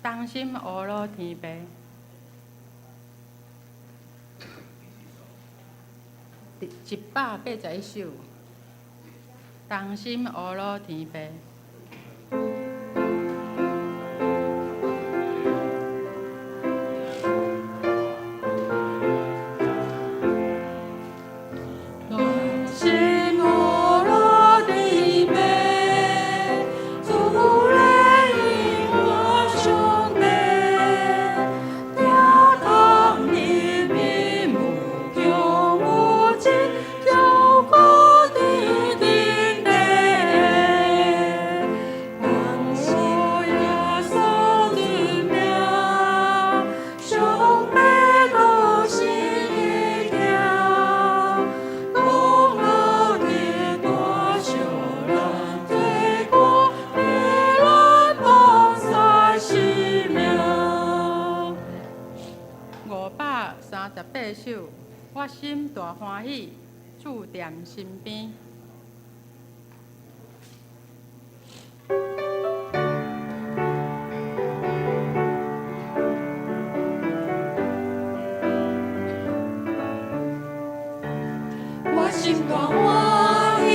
同心呵咾天父》。181首，同心呵咾天父。同心呵咾天父，主咧应我上帝，疼痛人民无穷无尽，照顾伫顶底。奉耶稣的名，上帝都是疼，功劳的大小人罪过，予咱放下生命。538首，我心大歡喜，主踮身邊。我心大歡喜，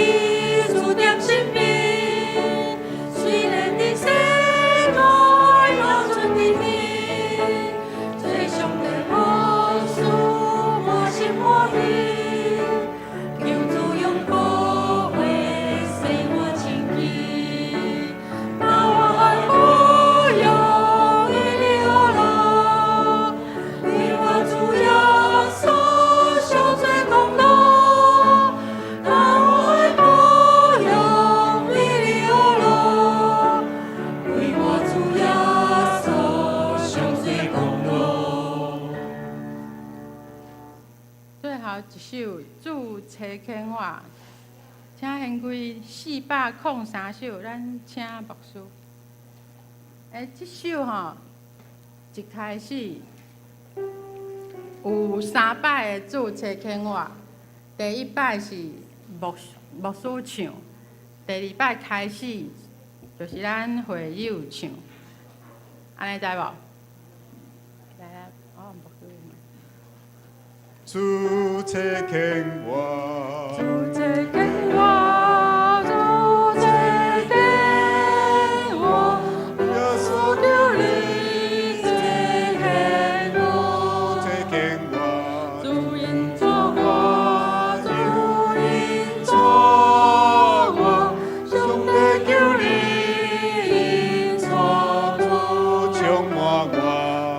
主踮身邊。雖然佇世界流出甜蜜，做上帝牧師，我心歡喜。求主用寶血洗我清潔，那我愛保養的了路，為我主耶穌受罪功勞。那我愛保養的了路，為我主耶穌受罪功勞。最後一首《主差遣我》，請獻開403首，咱請牧師。這首吼，一開始有三擺的主差遣我，第一擺是牧師唱，第二擺開始就是咱會友唱，按呢知無？來來，哦，牧師。主差遣我，主差遣我，主差遣我，耶穌求你差遣我，差遣我，主引導我，主引導我，上帝求你引導我，充滿我，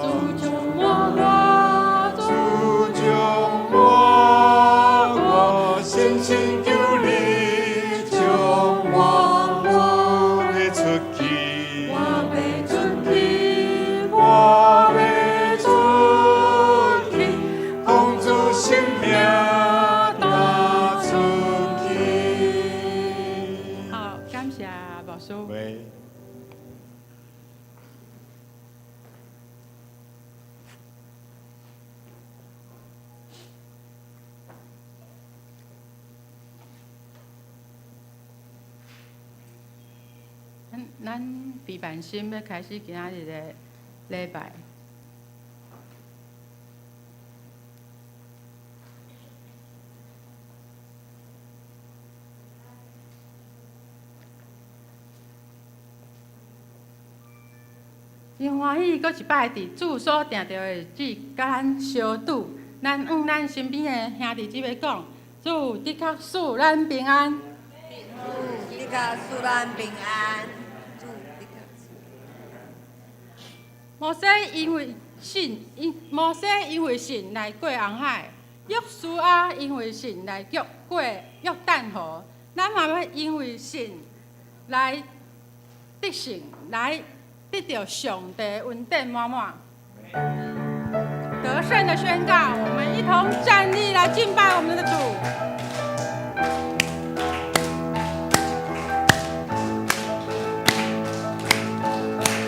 主充滿我，主充滿我，深深求你充滿我，欲出去，我欲出去，我欲出去，奉主聖名踏出去。好，感謝牧師。喂。咱非凡心欲開始今仔日的禮拜。真歡喜，閣一擺佇主所定著的日子，佮咱相拄。咱向咱身邊的兄弟姊妹講，主的確賜咱平安。主的確賜咱平安。主的確賜。摩西因為信來過紅海，約書亞因為信來過約旦河，咱嘛欲因為信來得勝，來得著上帝恩典滿滿。得勝的宣告，我們一同站立來敬拜我們的主。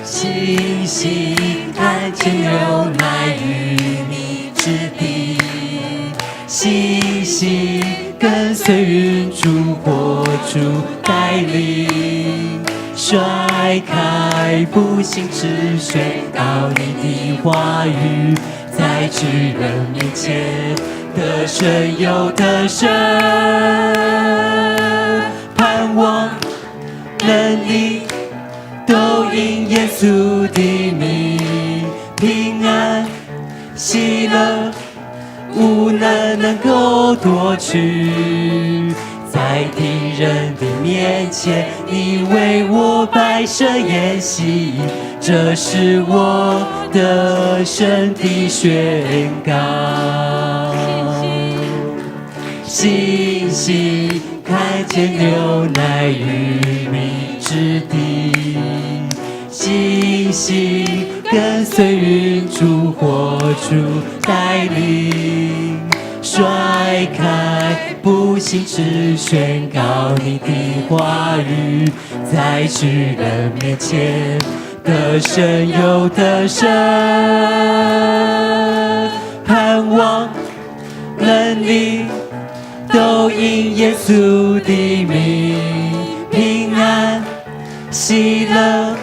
星星看見有乃與你之地，星星跟隨雲柱火柱帶領，甩開不信只宣告你的話語，在巨人面前得勝又得勝，盼望能力都因耶穌的名，平安喜樂無人能夠奪去。在敵人的面前，你為我擺設筵席，這是我得勝的宣告。信心看見流奶與蜜之地，信心跟隨雲柱火柱帶領，甩開不信只宣告你的話語，在巨人面前得勝又得勝，盼望能力都因耶穌的名，平安喜樂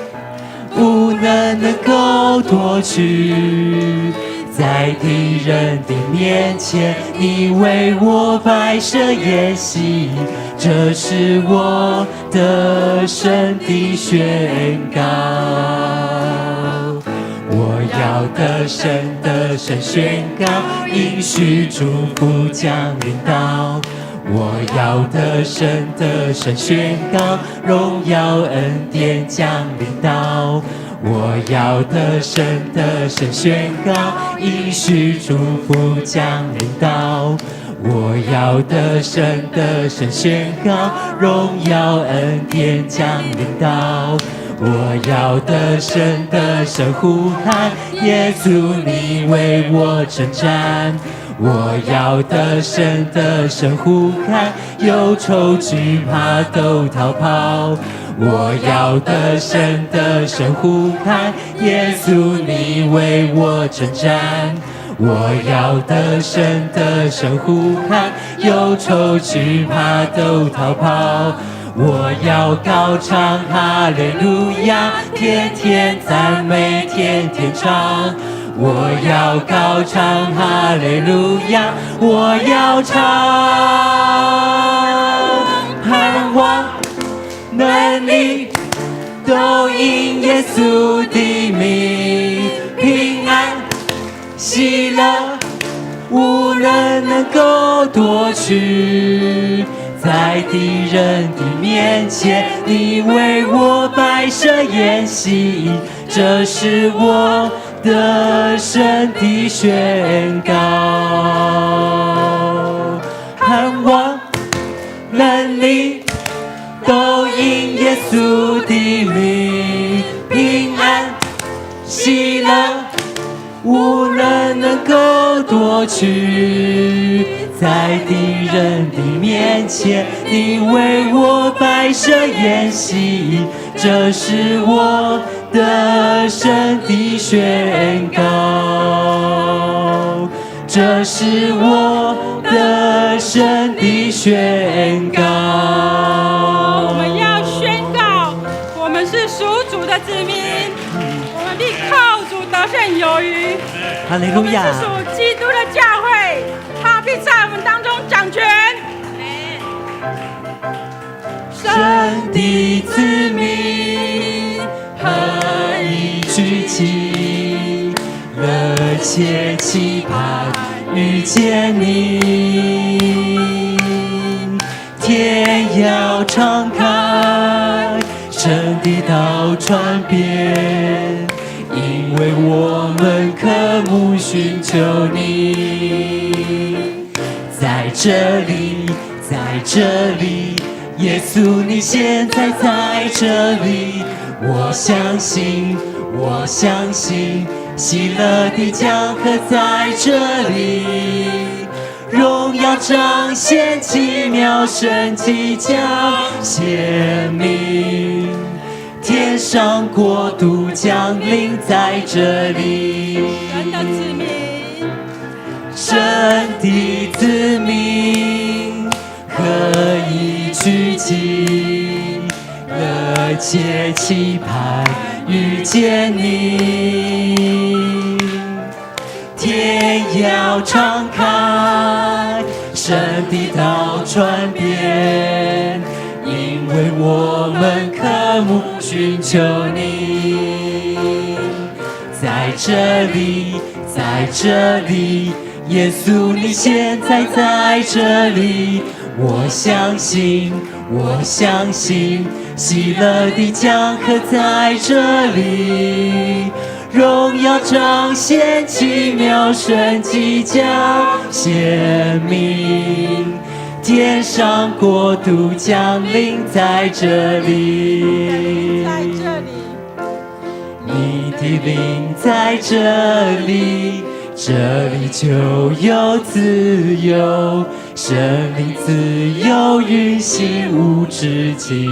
無人能夠奪去。在敵人的面前，你為我擺設筵席，這是我得勝的宣告。我要得勝得勝宣告，應許祝福降臨到。我要得勝得勝宣告，榮耀恩典降臨到。我要得勝得勝宣告，應許祝福降臨到。我要得勝得勝宣告，榮耀恩典降臨到。我要得勝得勝呼喊，耶穌你為我征戰。我要得勝得勝呼喊，憂愁懼怕都逃跑。我要得勝得勝呼喊，耶穌你為我征戰。我要得勝得勝呼喊，憂愁懼怕都逃跑。我要高唱哈利路亞，天天讚美，天天唱。我要高唱哈利路亞，我要唱，盼望能力都因耶穌的名，平安喜樂無人能夠奪去。在敵人的面前，你為我擺設筵席，這是我得勝的宣告。盼望能力都因耶穌的名，平安喜樂無人能夠奪去。在敵人的面前，你為我擺設筵席，這是我得勝的宣告。這是我得勝的宣告。我們要宣告，我們是屬主的子民，我們必靠主得勝有餘。哈利路亞！我們是屬基督的教會，他必在我們當中掌權。神的子民合一聚集，熱切期盼遇見你，天要敞開，神的道傳遍，因為我們渴慕尋求你，在這裡，在這裡，耶穌你現在在這裡，我相信，我相信，喜樂的江河在這裡，榮耀彰顯，奇妙神蹟將顯明，天上國度降臨在這裡。神的子民，神的子民合一聚集，熱热切期盼遇見你。天要敞開，神的道傳遍，因為我們渴慕尋求你。在這裡，在這裡，耶穌你現在在這裡，我相信，我相信，喜樂的江河在這裡，榮耀彰顯，奇妙神蹟將顯明，天上國度降臨在這裡。在這裡，你的靈在這裡，這裡就有自由，聖靈自由運行無止境。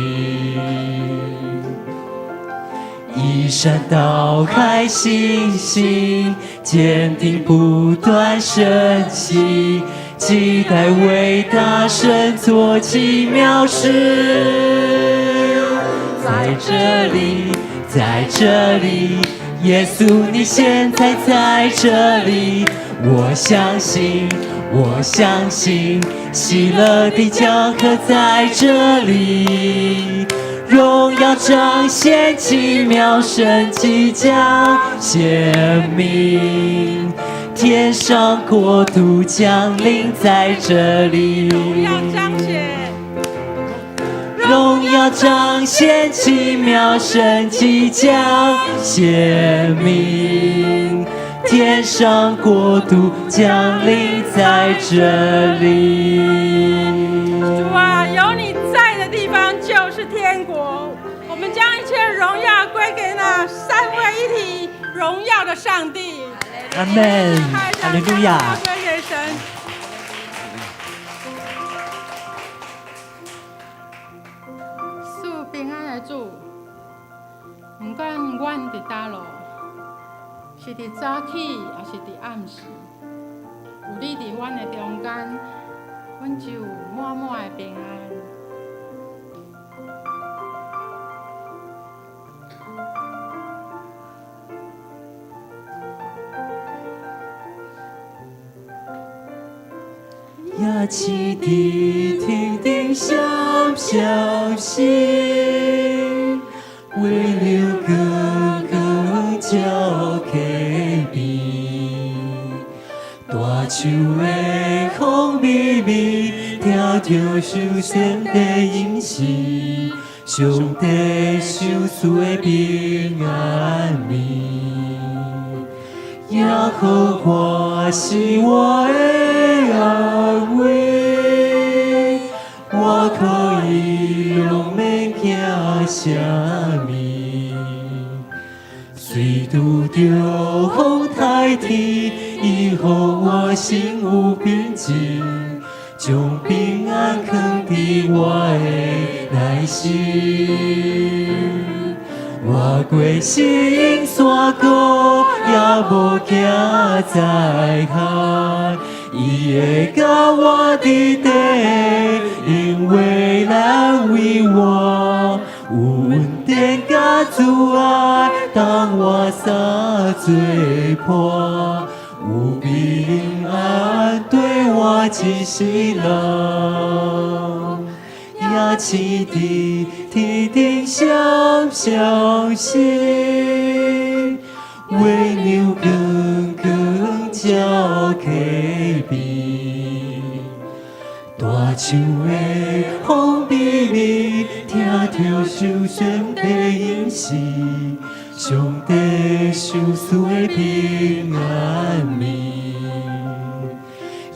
移山倒海，信心堅定不斷升起，期待偉大神做奇妙事。在這裡，在這裡，耶穌你現在在這裡，我相信，我相信，喜樂的江河在這裡，榮耀彰顯，奇妙神蹟將顯明，天上國度降臨在這裡。榮耀彰顯，榮耀彰顯，奇妙神蹟將顯明，天上國度降臨在這裡。主啊，有你在的地方就是天國。我們將一切榮耀歸給那三位一體榮耀的上帝。阿門，哈利路亞。歸給神。賜平安的主，毋管阮佇佗落，是佇早起，抑是佇暗時，有你佇阮的中間，阮就有滿滿的平安。也起佇天頂閃閃星，為了哥哥照溪邊，大樹的風微微，聽著受神的音聲，上帝賞賜的平安暝。耶和華是我的安慰，我可以攏免驚啥物。雖拄著風颱天，伊予我心有平靜，將平安囥佇我的內心。我過深山谷，也無驚災害，伊會佮我佇底，因為咱為我有恩典佮慈愛，當我三做伴，有平安綴我一世人。也起佇天頂閃閃星，月亮光光照溪邊，大樹的風微微，聽著受上帝音聲，上帝賞賜的平安暝。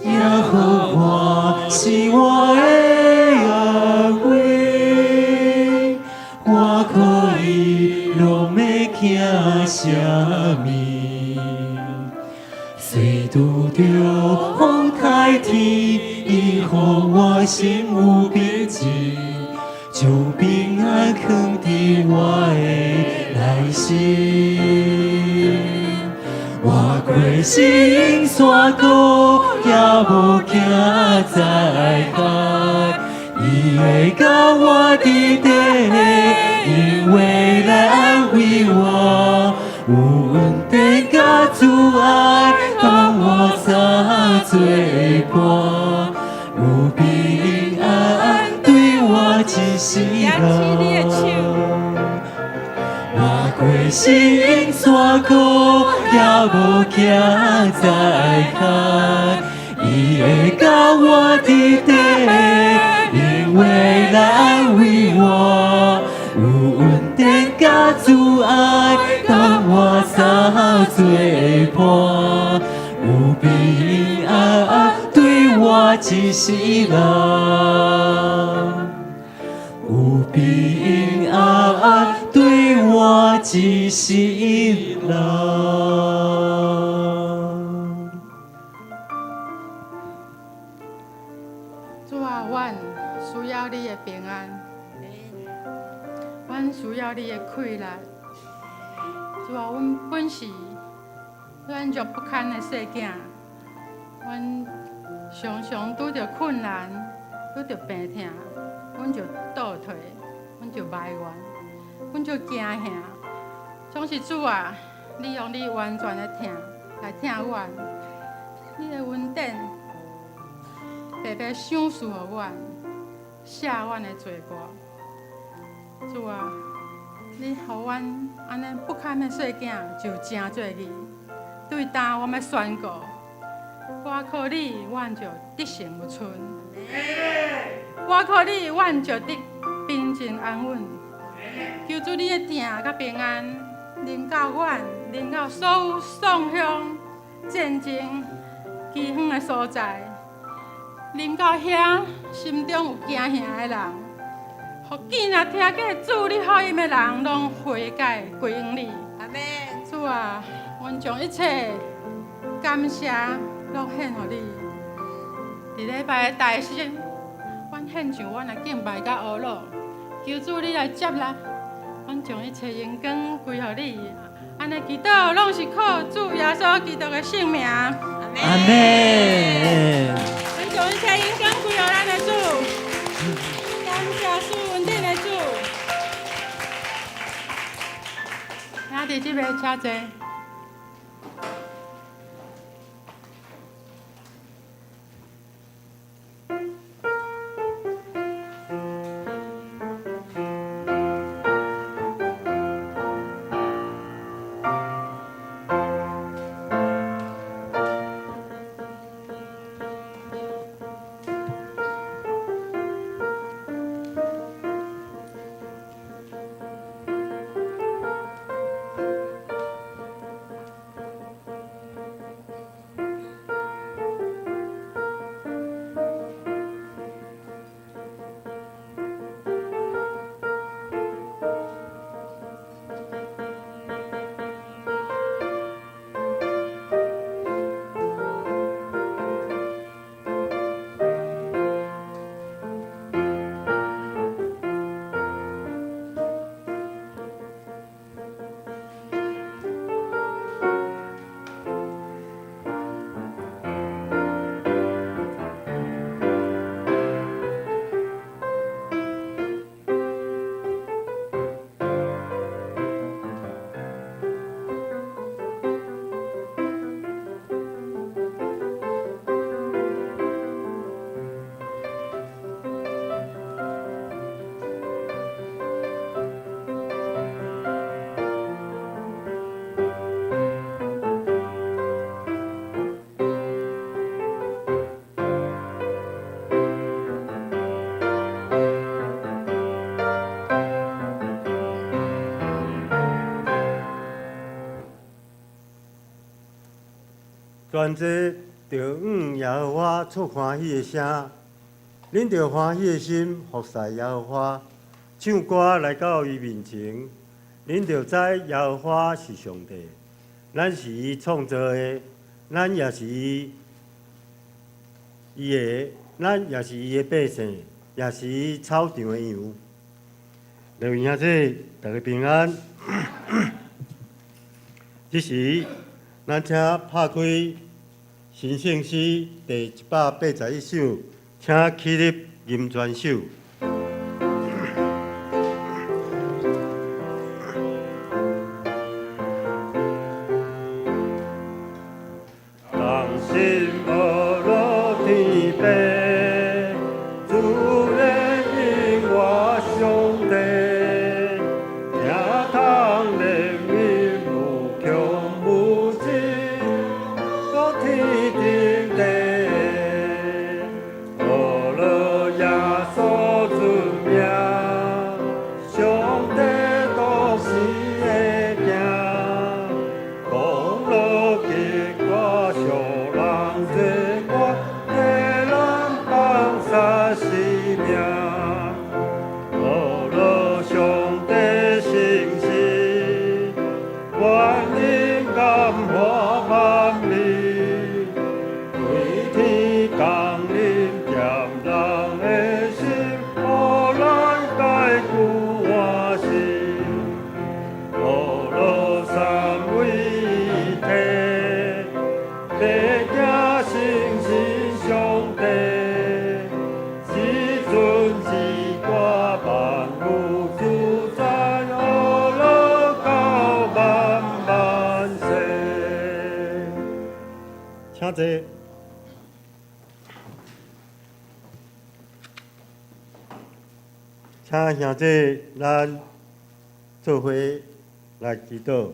耶和華是我的安慰，我可以攏免驚啥物。雖拄著風颱天，伊予我心有平靜，將平安囥佇我的內心。我過深山谷，也無驚災害，伊會佮我佇底，因因為來安慰我，有恩典佮慈愛，當我遭罪迫，有平安對我真喜樂。我過行山谷，也無驚災害，伊會佮我佇底，因為來安慰我，有恩典佮慈愛，當我遭罪迫，有平安對我真喜樂。有平安對我真喜樂。主啊，阮需要你的平安，阮需要你的氣力。主啊，阮本是軟弱不堪的細囝，阮常常拄著困難，拄著病痛，阮就倒退，阮就埋怨，阮就驚嚇。總是主啊，你用你完全的疼來疼阮，你的恩典白白賞賜予阮，赦阮的罪過。主啊，你予阮按呢不堪的細囝就成做義。對今我欲宣告，倚靠你，阮就得勝有剩；倚靠你，阮就得平靜安穩。求主你的疼佮平安，臨到阮，臨到所有喪鄉、戰爭、饑荒的所在，臨到遐心中有驚嚇的人，予見若聽過主你福音的人，攏悔改歸向你。阿們。主啊，阮將一切感謝攏獻予你。佇禮拜的大時，阮獻上阮的敬拜佮呵咾，求主你來接納，阮將一切榮光歸予你。按呢祈禱攏是靠主耶穌基督的聖名。阿們。阮將一切榮光歸予咱的主，感謝主恩典的主。兄弟姊妹，請坐。全地著向耶和華出歡喜的聲，恁著歡喜的心服侍耶和華，唱歌來到伊面前，恁著知耶和華是上帝，咱是伊創造的，咱也是伊伊的，咱也是伊的百姓，也是伊草場的羊。各位兄弟，大家平安。這時，咱請拍開神聖詩第181首，請起立吟全首。心呵咾天父，主怜悯我上帝，聽通憐憫無窮無盡，到天頂地，呵咾耶穌尊名，上帝獨生的囝，降落極大小人罪過，替咱放殺生命。呵咾上帝誠實，願恁感化萬民，對天降臨恬人的心，予咱解救換新。呵咾三位一體，白行誠實上帝，至尊至大萬有主宰，呵咾到萬萬世。請坐。請兄弟，咱做伙來祈禱。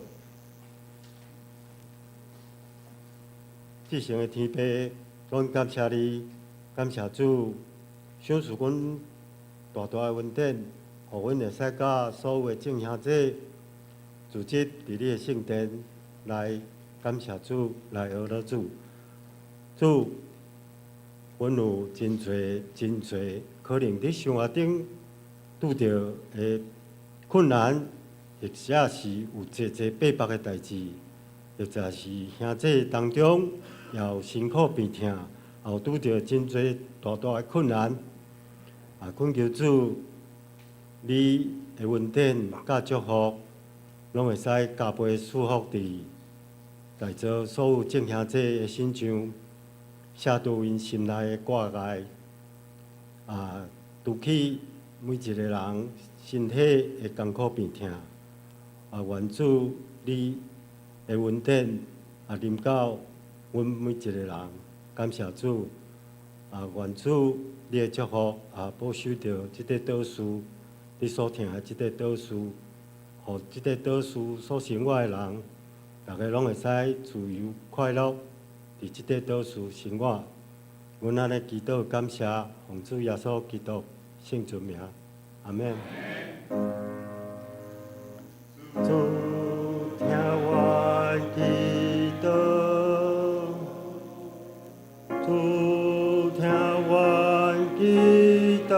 至聖的天父，阮感謝你，感謝主，賞賜阮大大的恩典，予阮會使佮所有的眾兄弟組織佇你的聖殿來感謝主，來呵咾主。主，阮有真濟真濟可能佇生活頂拄著的困難，或者是有濟濟百百的代誌，或者是兄弟當中也有辛苦病痛，也有拄著真濟大大的困難。啊，懇求主，你的恩典佮祝福，攏會使加倍賜福佇在座所有眾兄弟的身上，卸除𪜶心內的掛礙，啊，除去每一个人身體的艱苦病痛，啊，願主你的恩典啊，臨到阮每一个人，感謝主，啊，願主你的祝福啊，保守著這塊島嶼，你所疼的這塊島嶼，予這塊島嶼所生活的人，逐家攏會使自由快樂，佇這塊島嶼生活。阮按呢祈禱感謝，奉主耶穌基督聖尊名，阿們。主聽阮祈禱，主聽阮祈禱，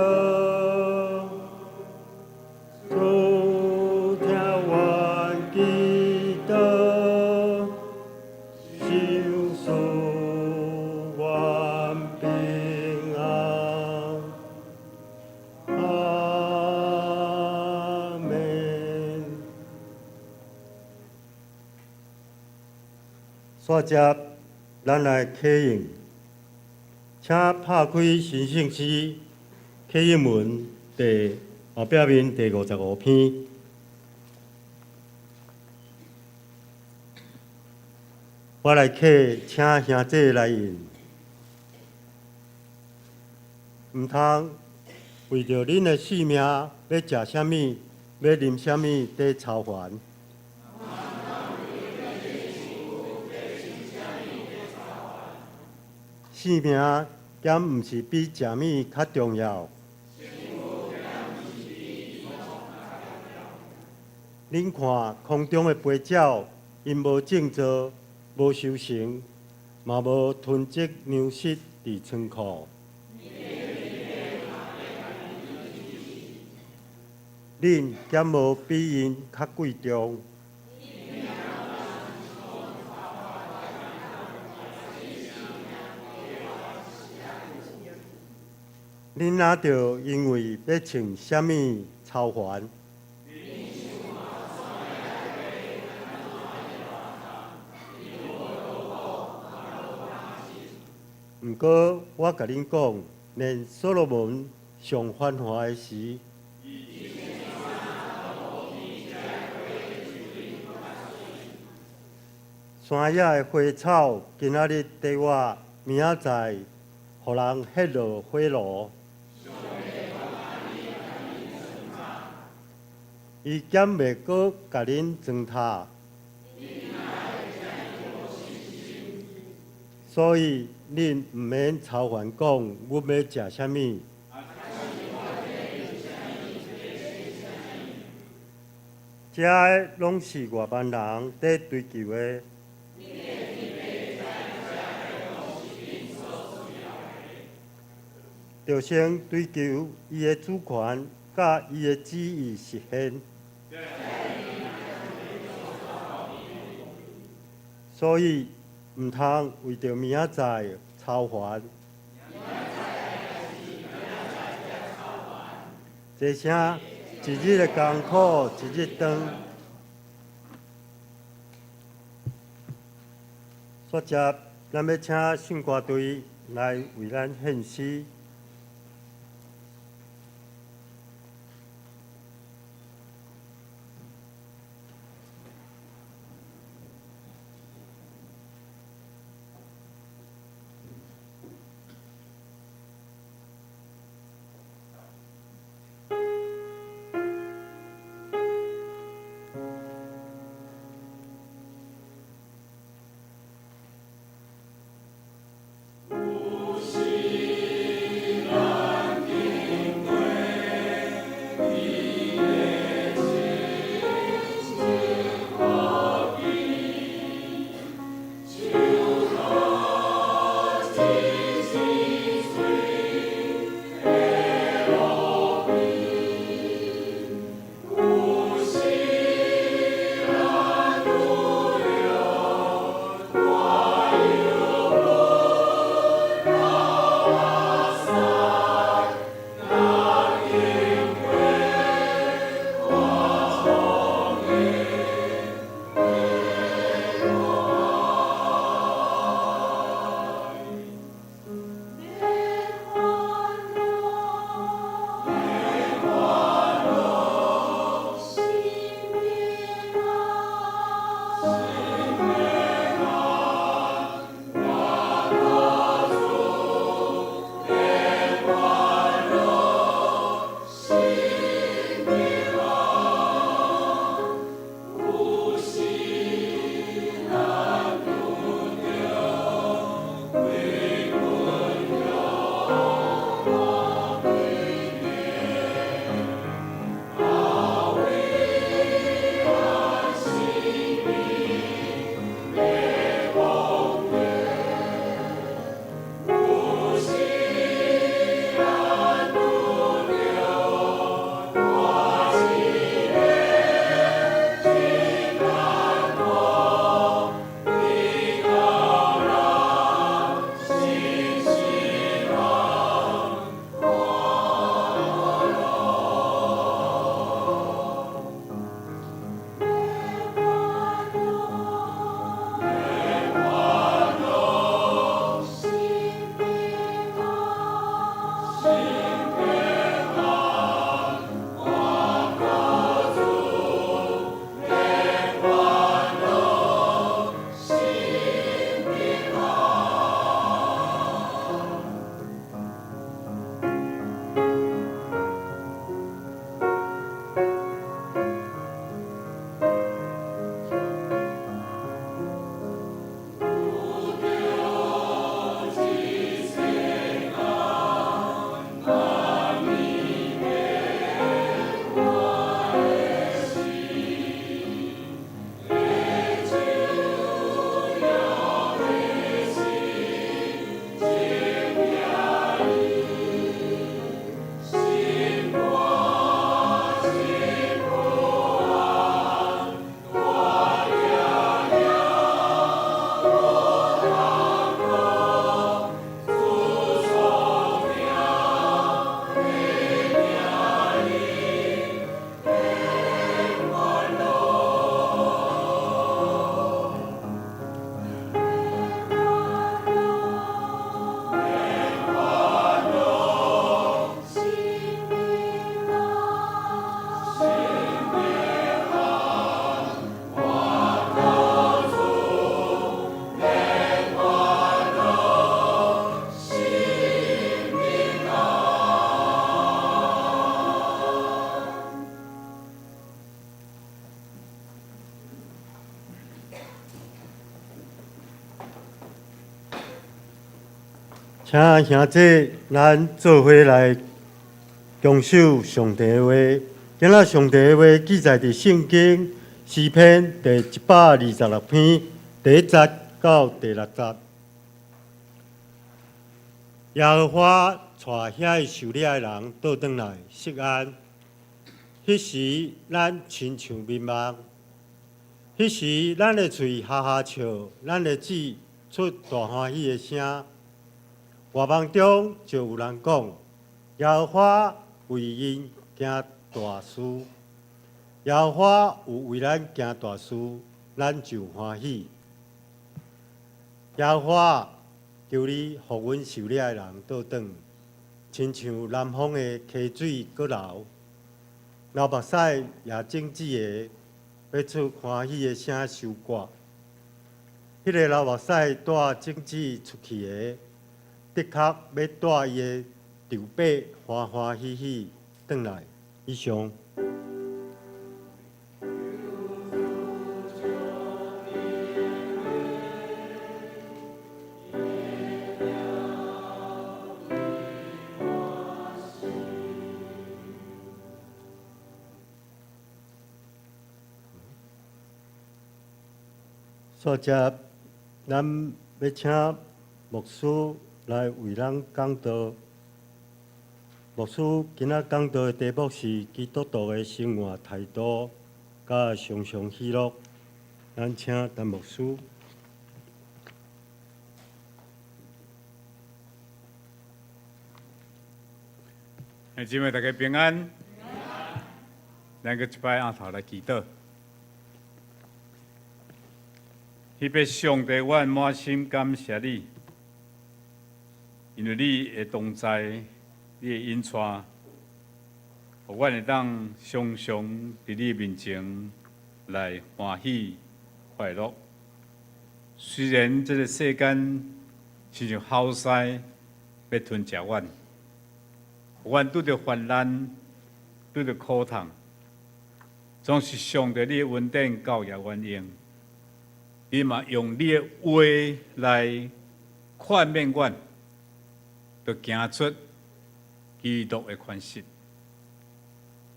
主聽阮祈禱，賞賜阮平安。阿們。煞接，咱來啟應，請拍開神聖詩啟應文第後壁面第55篇。我來啟，請兄弟來應。毋通為著恁的性命欲食啥物，欲啉啥物，佇操煩。性命敢毋是比食物較重要？恁看空中的飛鳥，𪜶無種作，無收成，嘛無囤積糧食佇倉庫。恁敢無比𪜶較貴重？恁若著因為欲穿啥物操煩？毋過，我共恁講，連所羅門上繁華的時，山野的花草，今仔日綴我，明仔載予人歇落火爐。伊敢袂閣共恁糟蹋？所以恁毋免操煩講，阮欲食啥物？這个攏是外邦人佇追求的。著先追求伊的主權，佮伊的旨意實現。所以毋通為著明仔載操煩。這聲一日的艱苦，一日當。煞接，咱欲請聖歌隊來為咱獻詩。有時請兄弟，咱做伙來恭守上帝的話。今仔上帝的話記載佇聖經詩篇第126篇第一節到第六節。耶和華帶遐个受掠的人倒轉來錫安，彼時咱親像眠夢，彼時咱的喙哈哈笑，咱的舌出大歡喜的聲。外邦中就有人講，耶和華為𪜶行大事，耶和華有為咱行大事，咱就歡喜。耶和華，求你予阮受掠的人倒轉，親像南方的溪水閣流，流目屎也種子的，欲出歡喜的聲收割。彼个流目屎帶種子出去的，的確欲帶伊的稻麥歡歡喜喜轉來。以上。煞接，咱欲請牧師來為咱講道。牧師今仔講道的題目是基督徒的生活態度佮常常喜樂。咱請陳牧師。姊妹大家平安。咱閣一擺按頭來祈禱。彼位上帝，阮滿心感謝你，因為你的同在，你的引帶，予阮會當常常佇你面前來歡喜快樂。雖然這个世間親像吼獅欲吞食阮，予阮拄著患難，拄著苦痛，總是上帝你的恩典夠予阮用。你嘛用你的話來勸勉阮，著行出基督的款式。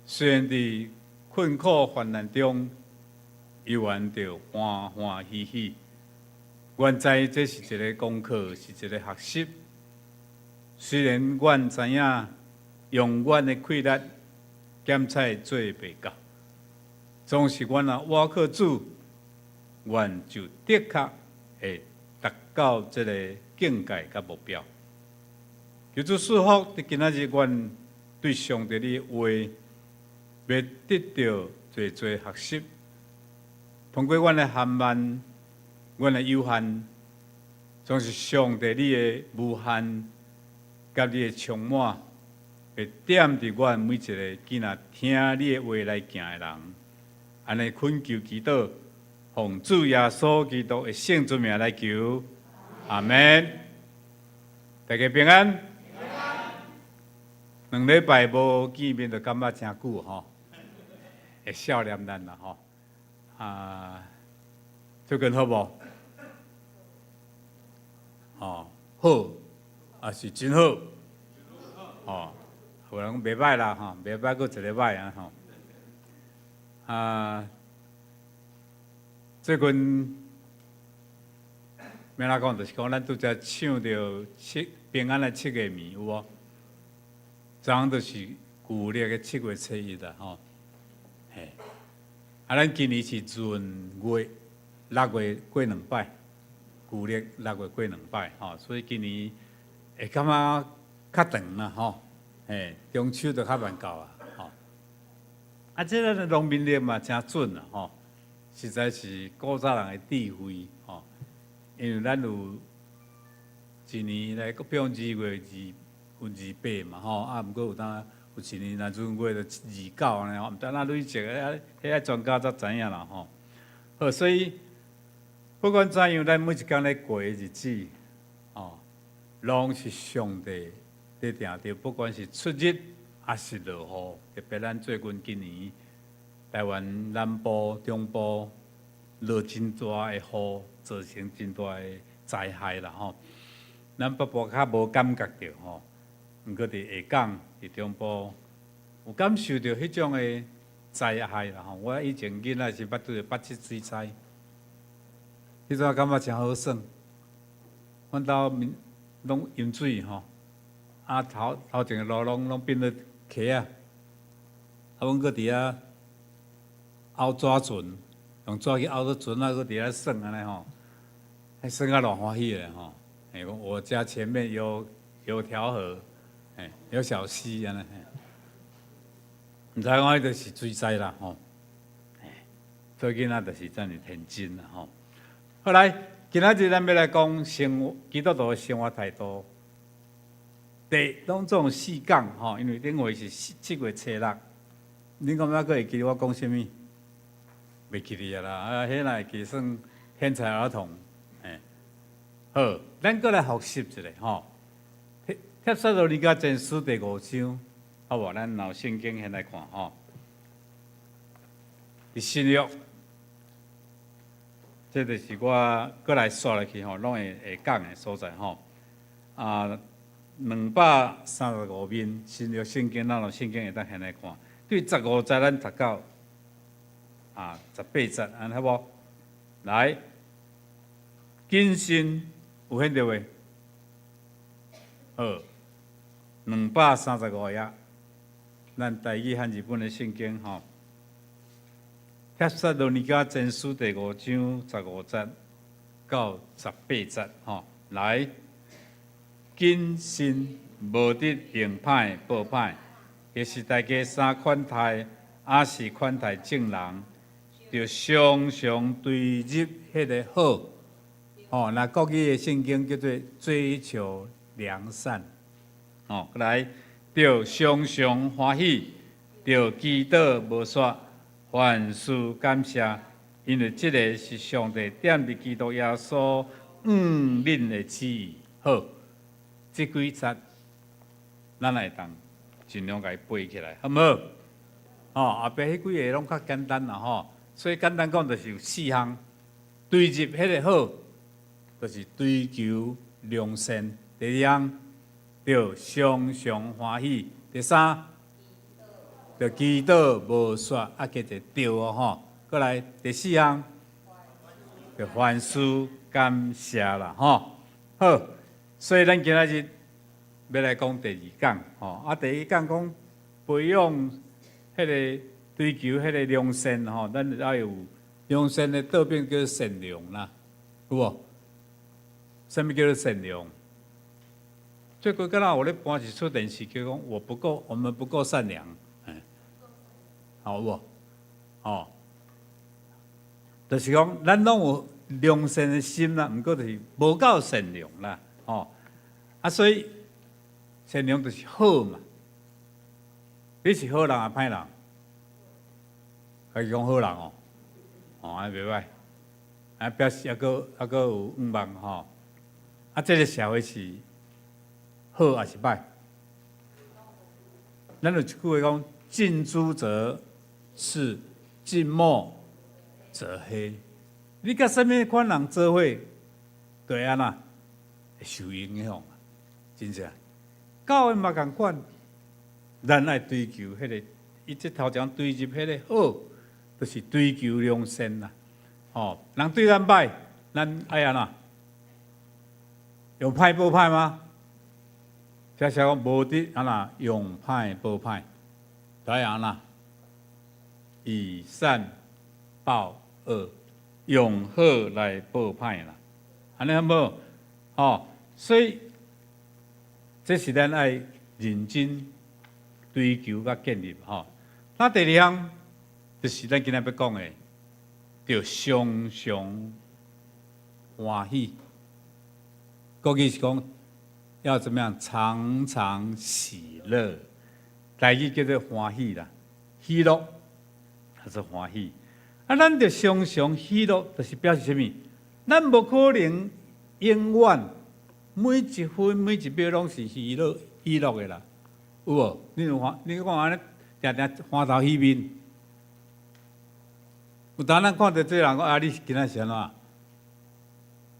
雖然佇困苦患難中，依然著歡歡喜喜。阮知這是一个功課，是一个學習。雖然阮知影用阮的氣力檢菜做袂到，總是阮若倚靠主，阮就的確會達到這个境界佮目標。求主賜福，佇今仔日，阮對上帝你的話，欲得著濟濟學習。通過阮的含慢，阮的有限，總是上帝你的無限，佮你的充滿，會踮佇阮每一个今仔聽你的話來行的人。按呢懇求祈禱，奉主耶穌基督的聖尊名來求，阿們。大家平安。兩禮拜無見面，就感覺誠久吼，會少年咱啦吼。啊，最近好無？哦，好，也是真好。哦，有人講袂䆀啦吼，袂䆀閣一个䆀啊吼。啊，最近欲按怎講，就是講咱拄才唱著七平安的七月暝有無？昨昏就是舊曆的七月初一啦吼。嘿，啊，咱今年是閏月六月過兩擺，舊曆六月過兩擺吼，所以今年會感覺較長啦吼。嘿，中秋就較慢到啊吼。啊，這个農民曆嘛誠準啦吼，實在是古早人的智慧吼。因為咱有一年來，比如二月二有二八嘛吼，啊，毋過有當有一年若閏月就二九按呢吼，毋知按怎累積的，彼个專家才知影啦吼。好，所以不管怎樣，咱每一工咧過的日子，吼，攏是上帝佇定著，不管是出日抑是落雨，特別咱最近今年台灣南部、中部落真大的雨，造成真大的災害啦吼。咱北部較無感覺著吼，毋過佇下港、佇中部有感受著彼種的災害啦吼。我以前囡仔時捌拄著八七水災，彼陣感覺誠好耍，阮兜面攏淹水吼，啊頭頭前的路攏攏變做溪仔，啊阮閣佇遐拗紙船，用紙去拗做船仔，閣佇遐耍按呢吼，彼耍甲偌歡喜的吼。欸，我家前面有條河，欸，有小溪按呢，毋知講彼就是水災啦吼。所以囡仔就是遮爾天真啦吼。好來，今仔日咱欲來講生活基督徒的生活態度。第攏總四講吼，因為頂回是7月初六，恁感覺閣會記得我講啥物？袂記得啦，啊，彼若會記算天才兒童。欸，好，咱閣來複習一下吼。帖撒羅尼迦前書第五章，好無？咱拿聖經先來看吼。佇新約，這就是我閣來刷落去吼，攏會會講的所在吼。啊，235面新約聖經，咱用聖經會當先來看。對15節咱讀到啊18節，按呢好無？來，謹慎有顯著未？好，235頁，咱台語和日本的聖經吼。帖撒羅尼迦前書第五章15節到18節，吼，來，謹慎無得用歹報歹，抑是大家三款待，抑是款待眾人，著常常追入彼个好，吼，若國語的聖經叫做追求良善，吼，來，著常常歡喜，著祈禱無煞，凡事感謝，因為這个是上帝踮佇基督耶穌向恁的旨意。好，這幾節咱會當盡量共伊背起來，好毋好？吼，後壁彼幾个攏較簡單啦，吼。所以簡單講，就是有四項：追入彼個好，就是追求良善；第二項，著常常歡喜；第三，著祈禱無煞，啊，加一個著哦吼。閣來第四項，著凡事感謝啦吼。好，所以咱今仔日欲來講第二講吼。啊，第一講講培養彼个追求彼个良善吼，咱愛有良善的倒變叫做善良啦，有無？啥物叫做善良？最近敢若有咧播一齣電視劇，講我不夠，我們不夠善良，好無？吼，就是講咱攏有良善的心啦，毋過就是無夠善良啦，吼。啊，所以善良就是好嘛。你是好人抑歹人？家己講好人哦，哦，按呢袂䆀，啊，表示猶閣猶閣有向望吼。啊，這个社會是好抑是歹？咱有一句話講：近朱者赤，近墨者黑。你佮啥物款人做伙，就會按怎？會受影響，真正。教會嘛仝款，咱愛追求彼个，伊這頭前追入彼个好，就是追求良善啦。吼，人對咱歹，咱愛按怎？用歹報歹嗎？這寫講無得按怎用歹報歹，愛按怎？以善報惡，用好來報歹啦。按呢好無？吼，所以這是咱愛認真追求佮建立吼。那第二項就是咱今仔欲講的，著常常歡喜。國語是講要怎麼樣常常喜樂，台語叫做歡喜啦，喜樂還是歡喜。啊，咱著常常喜樂，就是表示啥物？咱無可能永遠每一分每一秒攏是喜樂喜樂的啦，有無？你有看？你看按呢，定定歡頭喜面。有當咱看著這人講啊，你今仔是按怎？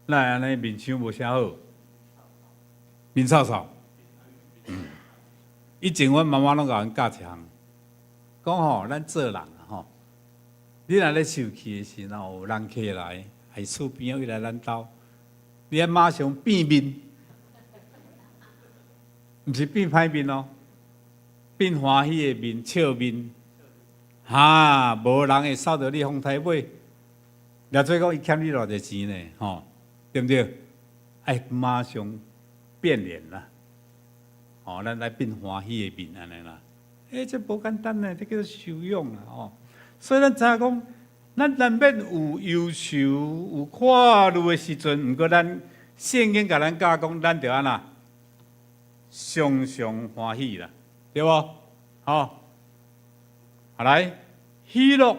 哪會按呢面相無啥好？面臭臭。以前阮媽媽攏共阮教一項，講吼，咱做人吼，你若咧受氣的時候，有人客來，佇厝邊仔來咱兜，你愛馬上變面，毋是變歹面哦，變歡喜的面、笑面，哈，無人會掃著你風颱尾。掠做講伊欠你偌濟錢呢？吼，對毋對？愛馬上變臉啦！吼，咱來變歡喜的面按呢啦。欸，這無簡單呢，這叫做修養啦！吼，所以咱知影講，咱難免有憂愁、有掛慮的時陣，毋過咱聖經共咱教講，咱著按怎常常歡喜啦，對無？吼，啊來，喜樂，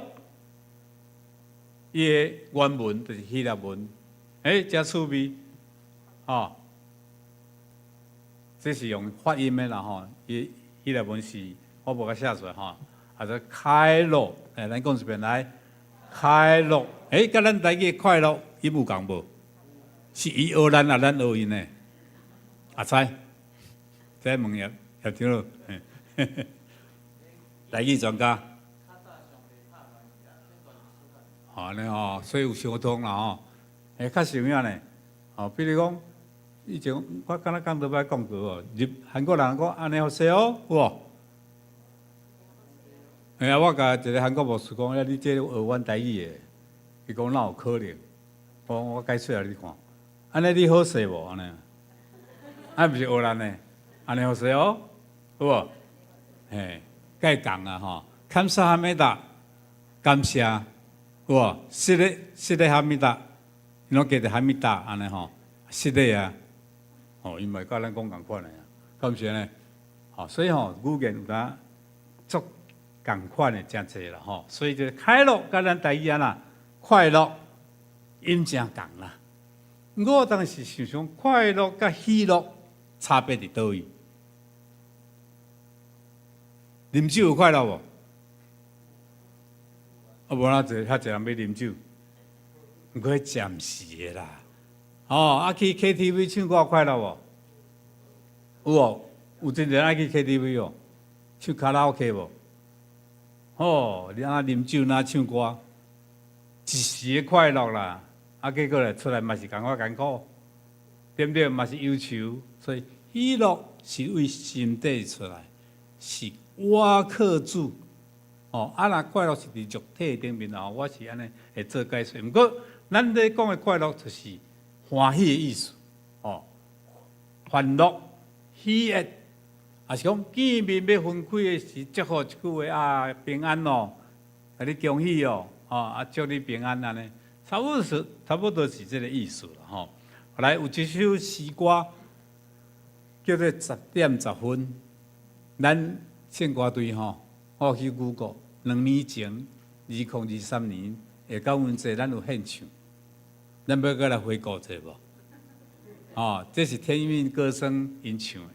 伊的原文就是希臘文，欸，誠趣味，吼，這是用發音的啦，吼，伊希臘文是我無共寫出來吼，啊，做快樂，欸，咱講一遍來，快樂，欸，佮咱台語的快樂伊有仝無？是伊學咱抑咱學𪜶的？阿猜，這問葉葉長老，台語專家。按呢吼，所以有相通啦吼。欸，較實有影呢？吼，比如講，以前我敢若講倒擺講過哦，入韓國人講안녕하세요，有無？嘿啊，我共一个韓國牧師講，啊，你這學阮台語的，伊講哪有可能？我講我解釋予你看，按呢你好勢無？按呢？啊，毋是學咱的，안녕하세요，有無？嘿，該共啊吼，감사합니다，感謝。有無？失禮失禮합니다，𪜶攏加著합니다按呢吼，失禮啊，吼，𪜶嘛會佮咱講仝款的啊，敢毋是按呢？吼，所以吼，語言有當足仝款的誠濟啦吼，所以這快樂佮咱台語按怎快樂音誠仝啦。我當時想想快樂佮喜樂差別佇佗位？啉酒有快樂無？啊，無哪濟遐濟人欲啉酒，毋過暫時的啦。哦，啊去 KTV 唱歌快樂無？有哦，有真濟人愛去 KTV 哦，唱卡拉 OK 無？哦，你按怎啉酒，若唱歌，一時的快樂啦。啊，結果咧出來嘛是仝款艱苦，對毋對？嘛是憂愁，所以喜樂是對心底出來，是倚靠主。哦，啊，若快樂是佇肉體頂面哦，我是按呢會做解釋。毋過，咱咧講的快樂就是歡喜的意思，哦，歡樂、喜悅，抑是講見面欲分開的時，祝福一句話啊，平安哦，共你恭喜哦，哦，啊，祝你平安按呢，差不多是這个意思啦，吼。來，有一首詩歌叫做《十點十分》，咱聖歌隊吼，我去 Google。2年前，2023年的感恩節，咱有獻唱，咱欲閣來回顧者無？哦，這是天韻歌聲𪜶唱的，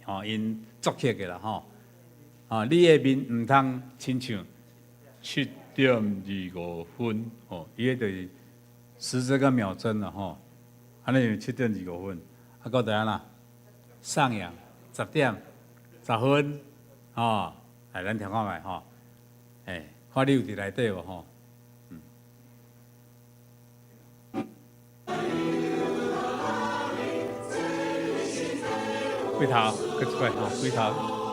吼，𪜶作曲的啦，吼。哦，你的面毋通親像7點25分，哦，伊个就是時針佮秒針啦，吼。按呢是7點25分，啊，閣就按怎？上揚10點10分，吼，來咱聽看覓吼。欸，看你有佇內底無吼？嗯。開頭，閣一擺吼，開頭，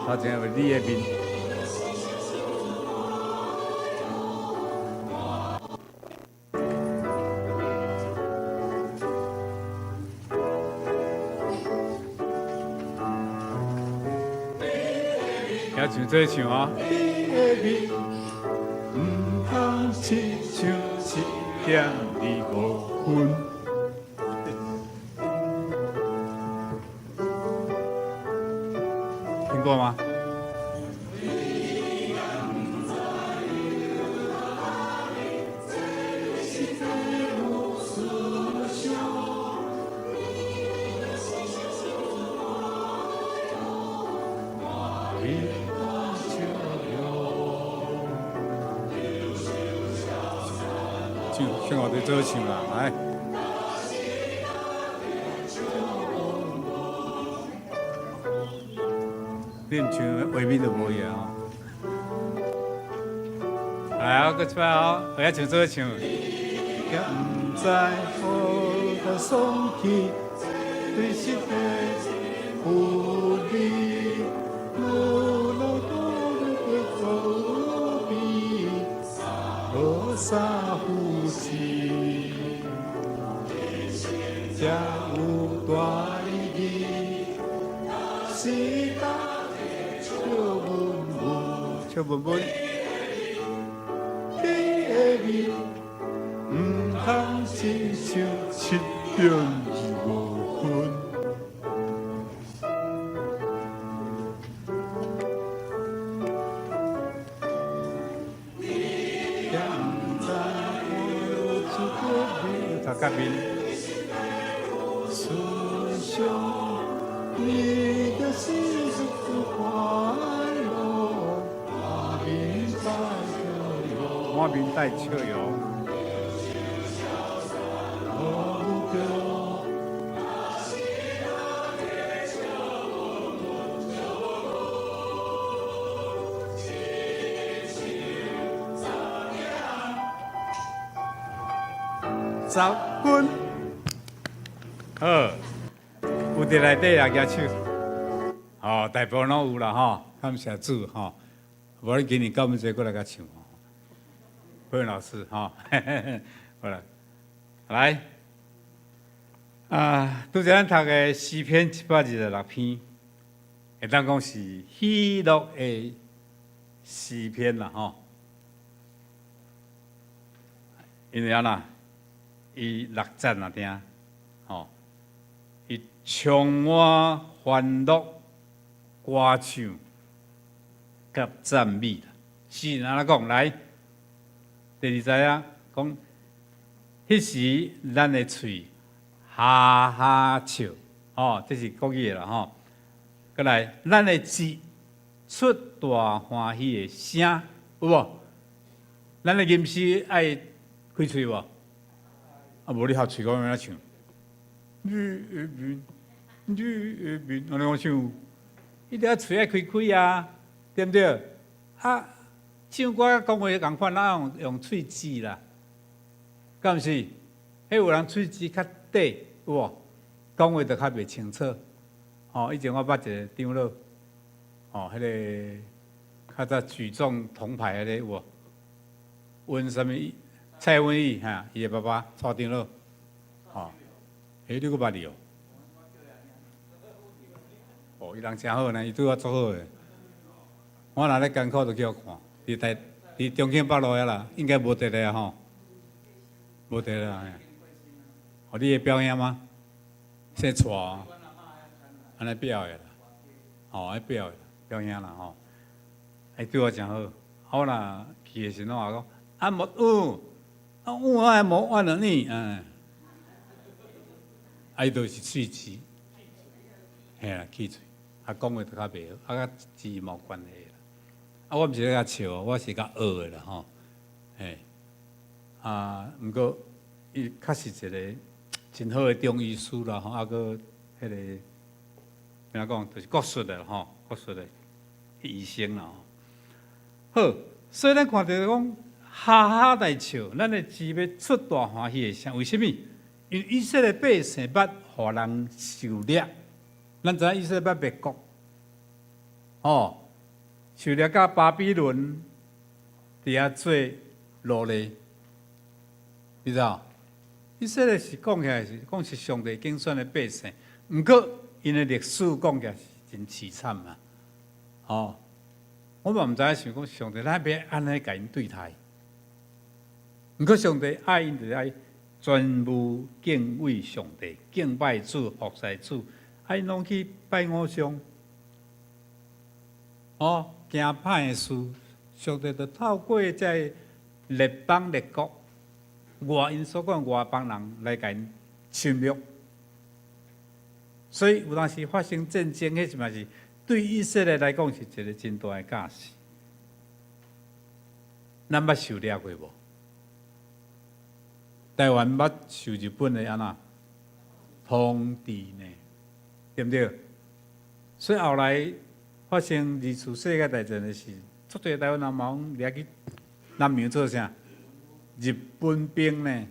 頭前有你的面。遐唱這唱啊。毋通親像7點25分。聽過嗎？唱，唱我哋做唱啦，來。你毋唱，畫面就無去啊吼。來啊，閣一擺哦，會曉唱做伙唱。毋知何個爽氣，對實的有你，無路多的走比，無啥呼吸，才有大意義，是大笑悶悶，笑悶悶，你的面。毋通親像7點25分。頭殼面，思想你的心是快樂，滿面帶笑容，滿面帶笑容。10分，好，有佇內底也舉手，吼，大部分攏有啦吼，感謝主吼，無你今年到尾這閣來共唱吼，佩文老師吼，好啦，來，啊，拄才咱讀的詩篇126篇，會當講是喜樂的詩篇啦吼，因為按怎？伊六節若聽，吼，伊充滿歡樂、歌唱佮讚美啦。是按怎講？來，第二節啊，講，彼時咱的喙哈哈笑，吼，這是國語的啦，吼。閣來，咱的舌出大歡喜的聲，有無？咱的吟詩愛開喙無？啊，無你合喙講按怎唱？你的面，你的面，按呢講唱，伊著愛喙愛開開啊，對毋對？啊，唱歌講話仝款，咱用喙舌啦，敢毋是？彼有人喙舌較短，有無？講話就較袂清楚。吼，以前我捌一個長老，吼，彼個較早舉重銅牌彼個有無？溫啥物？蔡文義哈，伊的爸爸蔡長老，吼，欸，你閣捌伊哦？哦，伊人誠好呢，伊對我足好的。我若咧艱苦，就去予看，佇中興北路遐啦，應該無佇咧啊吼，無佇咧啊。哦，你的表兄嗎？姓蔡，按呢表的啦，吼，按表的表兄啦吼，伊對我誠好。我若去的時陣，我講啊無有。啊，有啊，無按了你，嗯，啊，伊就是喙舌，嘿啦，氣喙，啊，講話就較袂好，啊，佮舌無關係啦。啊，我毋是咧共笑，我是共學的啦吼，嘿，啊，毋過伊確實一個真好的中醫師啦吼，啊，閣彼個按怎講，就是國術的吼，國術的醫生啦吼。好，所以咱看著講。哈哈大笑，咱的舌欲出大歡喜的聲。為啥物？因為以色列百姓捌予人受掠，咱知影以色列捌滅國，吼，受掠到巴比倫佇遐做奴隸，你知影？以色列是講起來是講是上帝揀選的百姓，毋過𪜶的歷史講起來是真淒慘啊！吼，我嘛毋知影想講上帝哪欲按呢共𪜶對待。毋過上帝愛𪜶，就是愛全部敬畏上帝，敬拜主、服侍主，啊𪜶攏去拜偶像，哦，行歹的事，上帝就透過這列邦列國，外𪜶所講外邦人來共𪜶侵略，所以有當時發生戰爭，彼是嘛是對以色列來講是一個真大的教訓。咱捌受掠過無？台灣捌受日本的按怎統治呢？對毋對？所以後來發發生二次世界大戰的時，足濟台灣人嘛攏掠去南洋做啥？日本兵呢？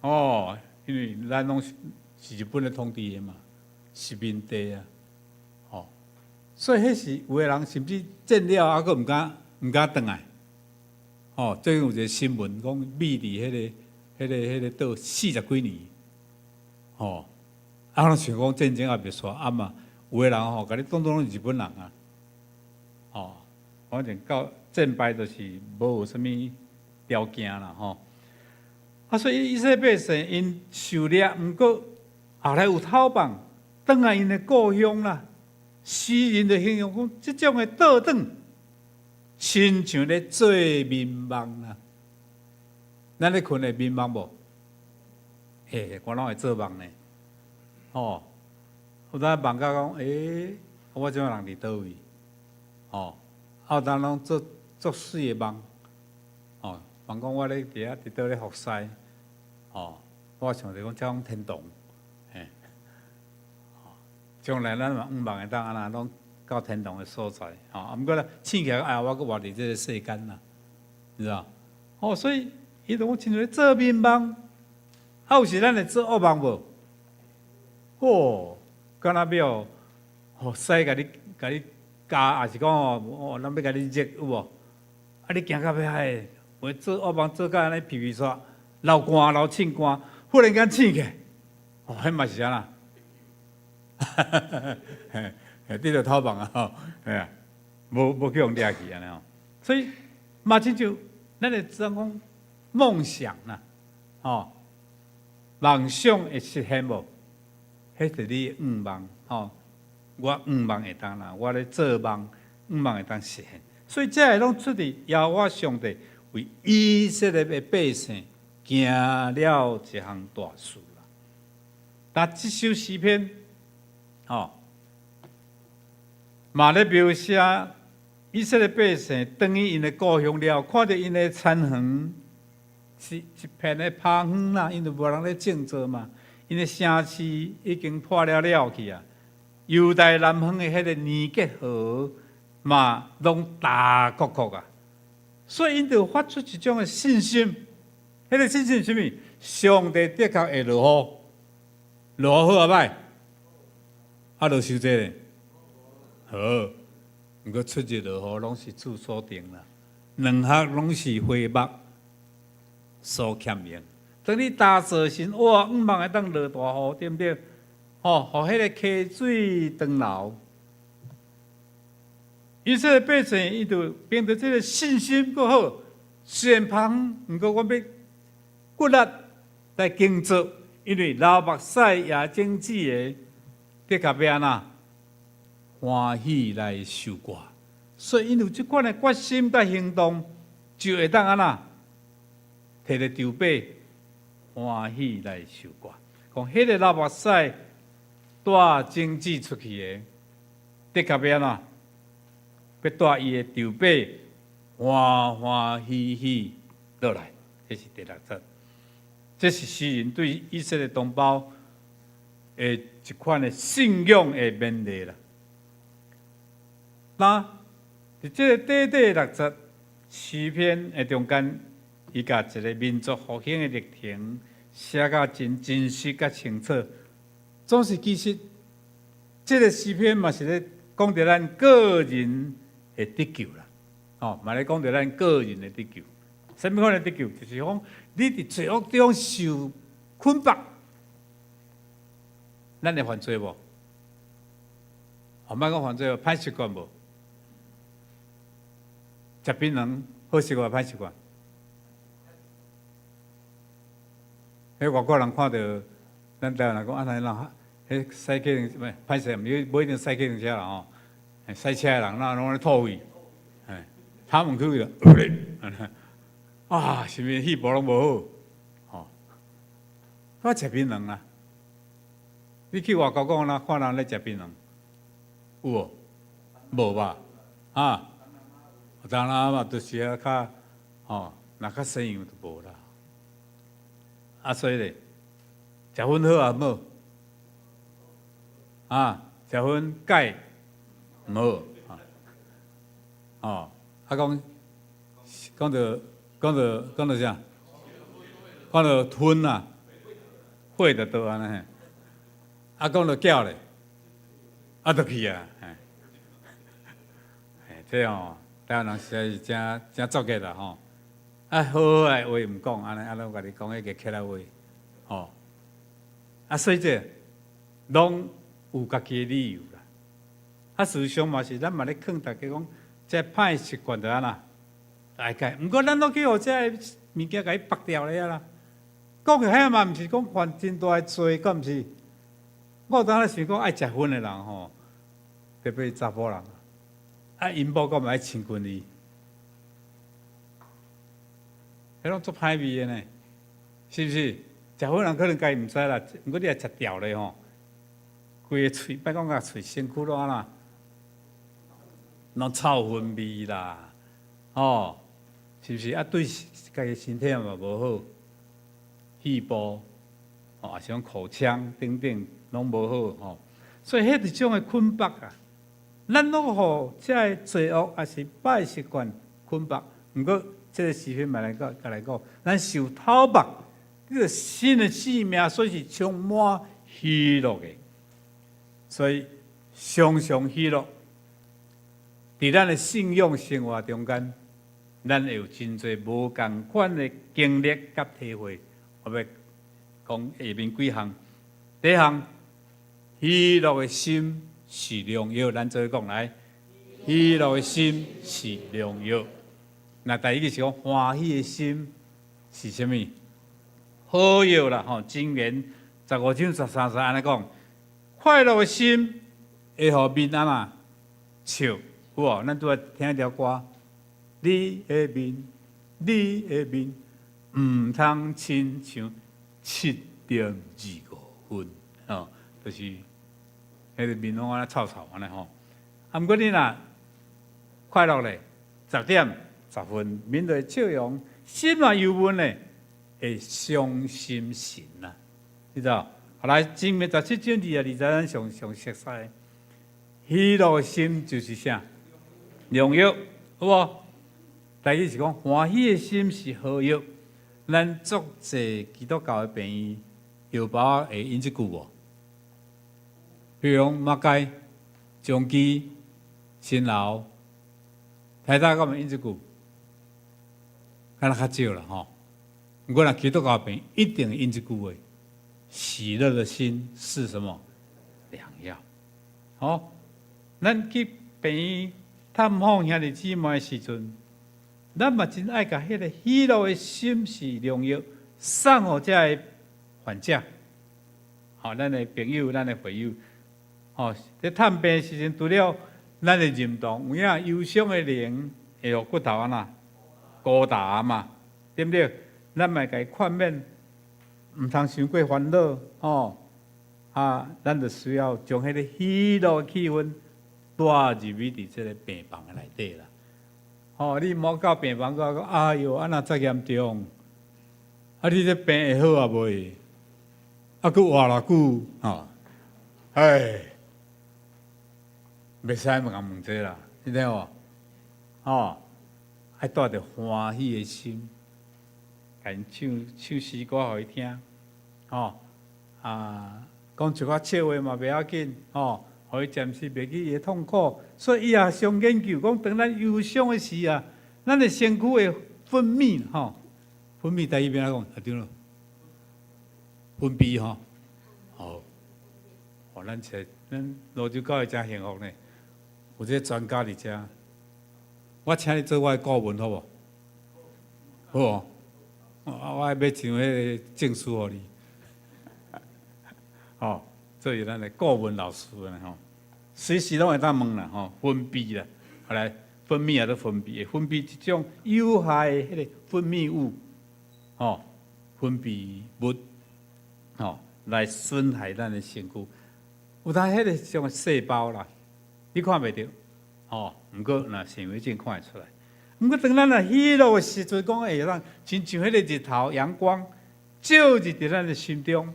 哦，因為咱攏是日本咧統治的嘛，殖民地啊，哦，所以彼時有的人甚至戰了猶閣毋敢轉來。哦，最近有一個新聞講，匿佇彼個島40幾年，吼，啊，攏想講戰爭猶未煞，啊嘛，有的人吼，共你當做攏是日本人啊，吼，反正到戰敗就是無有啥物條件啦，吼。啊，所以以色列百姓𪜶受掠，毋過後來有透放，轉來𪜶的故鄉啦。詩人就形容講，這種的倒轉，親像咧做眠夢啦。咱咧睏會眠夢無？嘿，我攏會做夢呢。吼，有當夢到講，欸，我這擺人佇佗位？吼，啊有當攏做足媠的夢，吼，夢講我咧佇遐佇佗咧服侍，吼，我想著講這種天堂，嘿，將來咱嘛向望會當按怎攏到天堂的所在，吼，啊，毋過咧醒起來，哎，我閣活佇這個世間啦，你知道？哦，所以伊就講親像咧做眠夢，啊，有時咱會做惡夢無？哦，敢若欲予屎共你共你咬，抑是講哦，人欲共你蹧有無？啊，你驚到欲死，有做惡夢做甲按呢皮皮剉，流汗流凊汗，忽然間醒起來，哦，彼嘛是按怎？嘿，嘿，佇咧透夢啊吼，嘿啊，無去予掠去按呢吼，所以嘛親像咱會怎講夢想啦，吼，夢想會實現無？彼是你的願望，吼，我願望會當啦，我咧做夢，願望會當實現。所以這個攏出佇耶和華上帝為以色列的百姓行了一項大事啦。但這首詩篇，吼，嘛咧描寫以色列百姓轉去𪜶的故鄉了，看著𪜶的田園是一片的荒園啦，因為無人咧種作嘛，𪜶的城市已經破了了去啊。猶大南方的彼個尼結河嘛，攏焦摳摳啊，所以𪜶就發出一種的信心。彼個信心是啥物？上帝的確會落雨，落雨好抑歹？啊，落傷濟咧？好，毋過出日落雨攏是注所定啦，兩項攏是花木所欠用。當你焦燥時，哇，向望會當落大雨，對毋對？吼，予彼個溪水長流。以色列百姓，伊就憑著這個信心閣好，雖然芳，毋過我欲骨力來耕作，因為流目屎也種子的，的確欲按怎歡喜來收割。所以，𪜶有這款的決心佮行動，就會當按怎提著稻把歡喜來收割。講彼個流目屎帶種子出去的，的確欲按怎？欲帶伊的稻把歡歡喜喜落來，這是第六節。這是詩人對以色列同胞的一款的信仰的勉勵啦。那佇這個短短六節詩篇的中間，伊共一個民族復興的歷程寫甲真真實、佮清楚。總是其實，這個詩篇嘛是咧講著咱個人的得救啦，吼，嘛咧講著咱個人的得救。啥物款的得救？就是講你佇罪惡中受捆綁，咱會犯罪無？哦，莫講犯罪，歹習慣無？食檳榔好習慣歹習慣？彼外國人看著咱台灣人講按呢人，彼駛計程毋歹勢，毋無一定駛計程車啦吼，駛車的人若攏咧吐氣，嘿，他們去啊，啥物肺部攏無好，吼，我食檳榔啊，你去外國講若看人咧食檳榔，有無？無吧？啊？當然嘛，就是啊，較吼，若較西洋就無啦。啊，所以咧，食薰好抑毋好？啊，食薰鈣毋好，哦，啊講講著啥？講著吞啊，血就倒按呢嘿。啊，講著叫咧，啊，就去啊，嘿，這吼，台灣人實在是誠誠作結啦吼。啊，好好的話毋講，按呢啊，攏共你講彼個客來話，吼。啊，所以這攏有家己的理由啦。啊，事實上嘛是，咱嘛咧勸大家講，這歹習慣著按怎來改。毋過咱攏去予這个物件共伊縛掉咧啊啦。講起遐嘛，毋是講犯真大的罪，敢毋是？我有當咧想講，愛食薰的人吼，特別查埔人，啊，𪜶某閣嘛愛親近伊，彼攏足歹味的呢，是毋是？食薰人可能家己毋知啦，毋過你若食著咧吼，規个喙，莫講共喙身軀攏按怎，攏臭薰味啦，吼，是毋是？啊，對家己身體嘛無好，肺部，吼，抑是講口腔等等，攏無好吼。所以彼一種的捆綁啊，咱攏予這个罪惡抑是歹習慣捆綁。毋過，這个詩篇嘛來講，來講，咱受討縛，這個新的生命，所以是充滿喜樂的。所以常常喜樂，佇咱的信仰生活中間，咱會有真濟無仝款的經歷佮體會。我欲講下面幾項，第一項，喜樂的心是良藥，咱做伙講來，喜樂的心是良藥。那第二個是講歡喜的心是啥物？好藥啦，吼！箴言15章13節按呢講，快樂的心會予面按怎笑，有無？咱拄仔聽一條歌，你的面，你的面，毋通親像7點25分，吼，就是彼个面攏按呢臭臭按呢吼。啊，毋過你若快樂咧，10點10分，面就會笑容，心若憂悶咧，會傷心神啊，知道？後來箴言17章22節，咱上上熟悉。喜樂的心就是啥？良藥，好無？第二是講歡喜的心是好藥。咱足濟基督教的病院，藥包會印這句無？比如講馬偕、彰基、新樓、台大，敢會印這句？敢若較少啦吼。毋過若基督教病院一定印這句話：喜樂的心是什麼？良藥。好，咱去病院探訪兄弟姊妹的時陣，咱嘛真愛共彼个喜樂的心是良藥送予這个患者。吼，咱的朋友，咱的會友，吼，佇探病的時陣，除了咱的認同，有影憂傷的靈會予骨頭按怎孤單嘛，對毋對？咱嘛共伊勸勉，毋通傷過煩惱，吼。啊，咱就需要將彼个喜樂的氣氛帶入去佇這个病房的內底啦。吼，你莫到病房講，哎喲，按怎遮嚴重？啊，你這病會好啊袂？啊，閣活偌久？吼，哎，袂使共問這啦，你聽無？吼，愛帶著歡喜的心，共𪜶唱唱詩歌予伊聽，吼，啊，講一寡笑話嘛袂要緊，吼，予伊暫時袂記伊的痛苦。所以伊也上研究講，當咱憂傷的時啊，咱的身軀會分泌，吼，分泌台語欲按怎講？啊對囉，分泌吼，好，哦，咱這咱蘆洲教會誠幸福呢，有這個專家佇遮，我請你做我的顧問好無？好無？我愛買一張彼个證書予你，吼，做咱的顧問老師呢吼，隨時攏會當問啦吼，分泌啦，後來分泌也都分泌，會分泌一種有害的彼个分泌物，吼，分泌物，吼，來損害咱的身軀。有當彼个種細胞啦，你看袂著，吼，毋過若顯微鏡看會出來。毋過當咱若喜樂的時陣，講會當親像彼个日頭陽光照入佇咱的心中，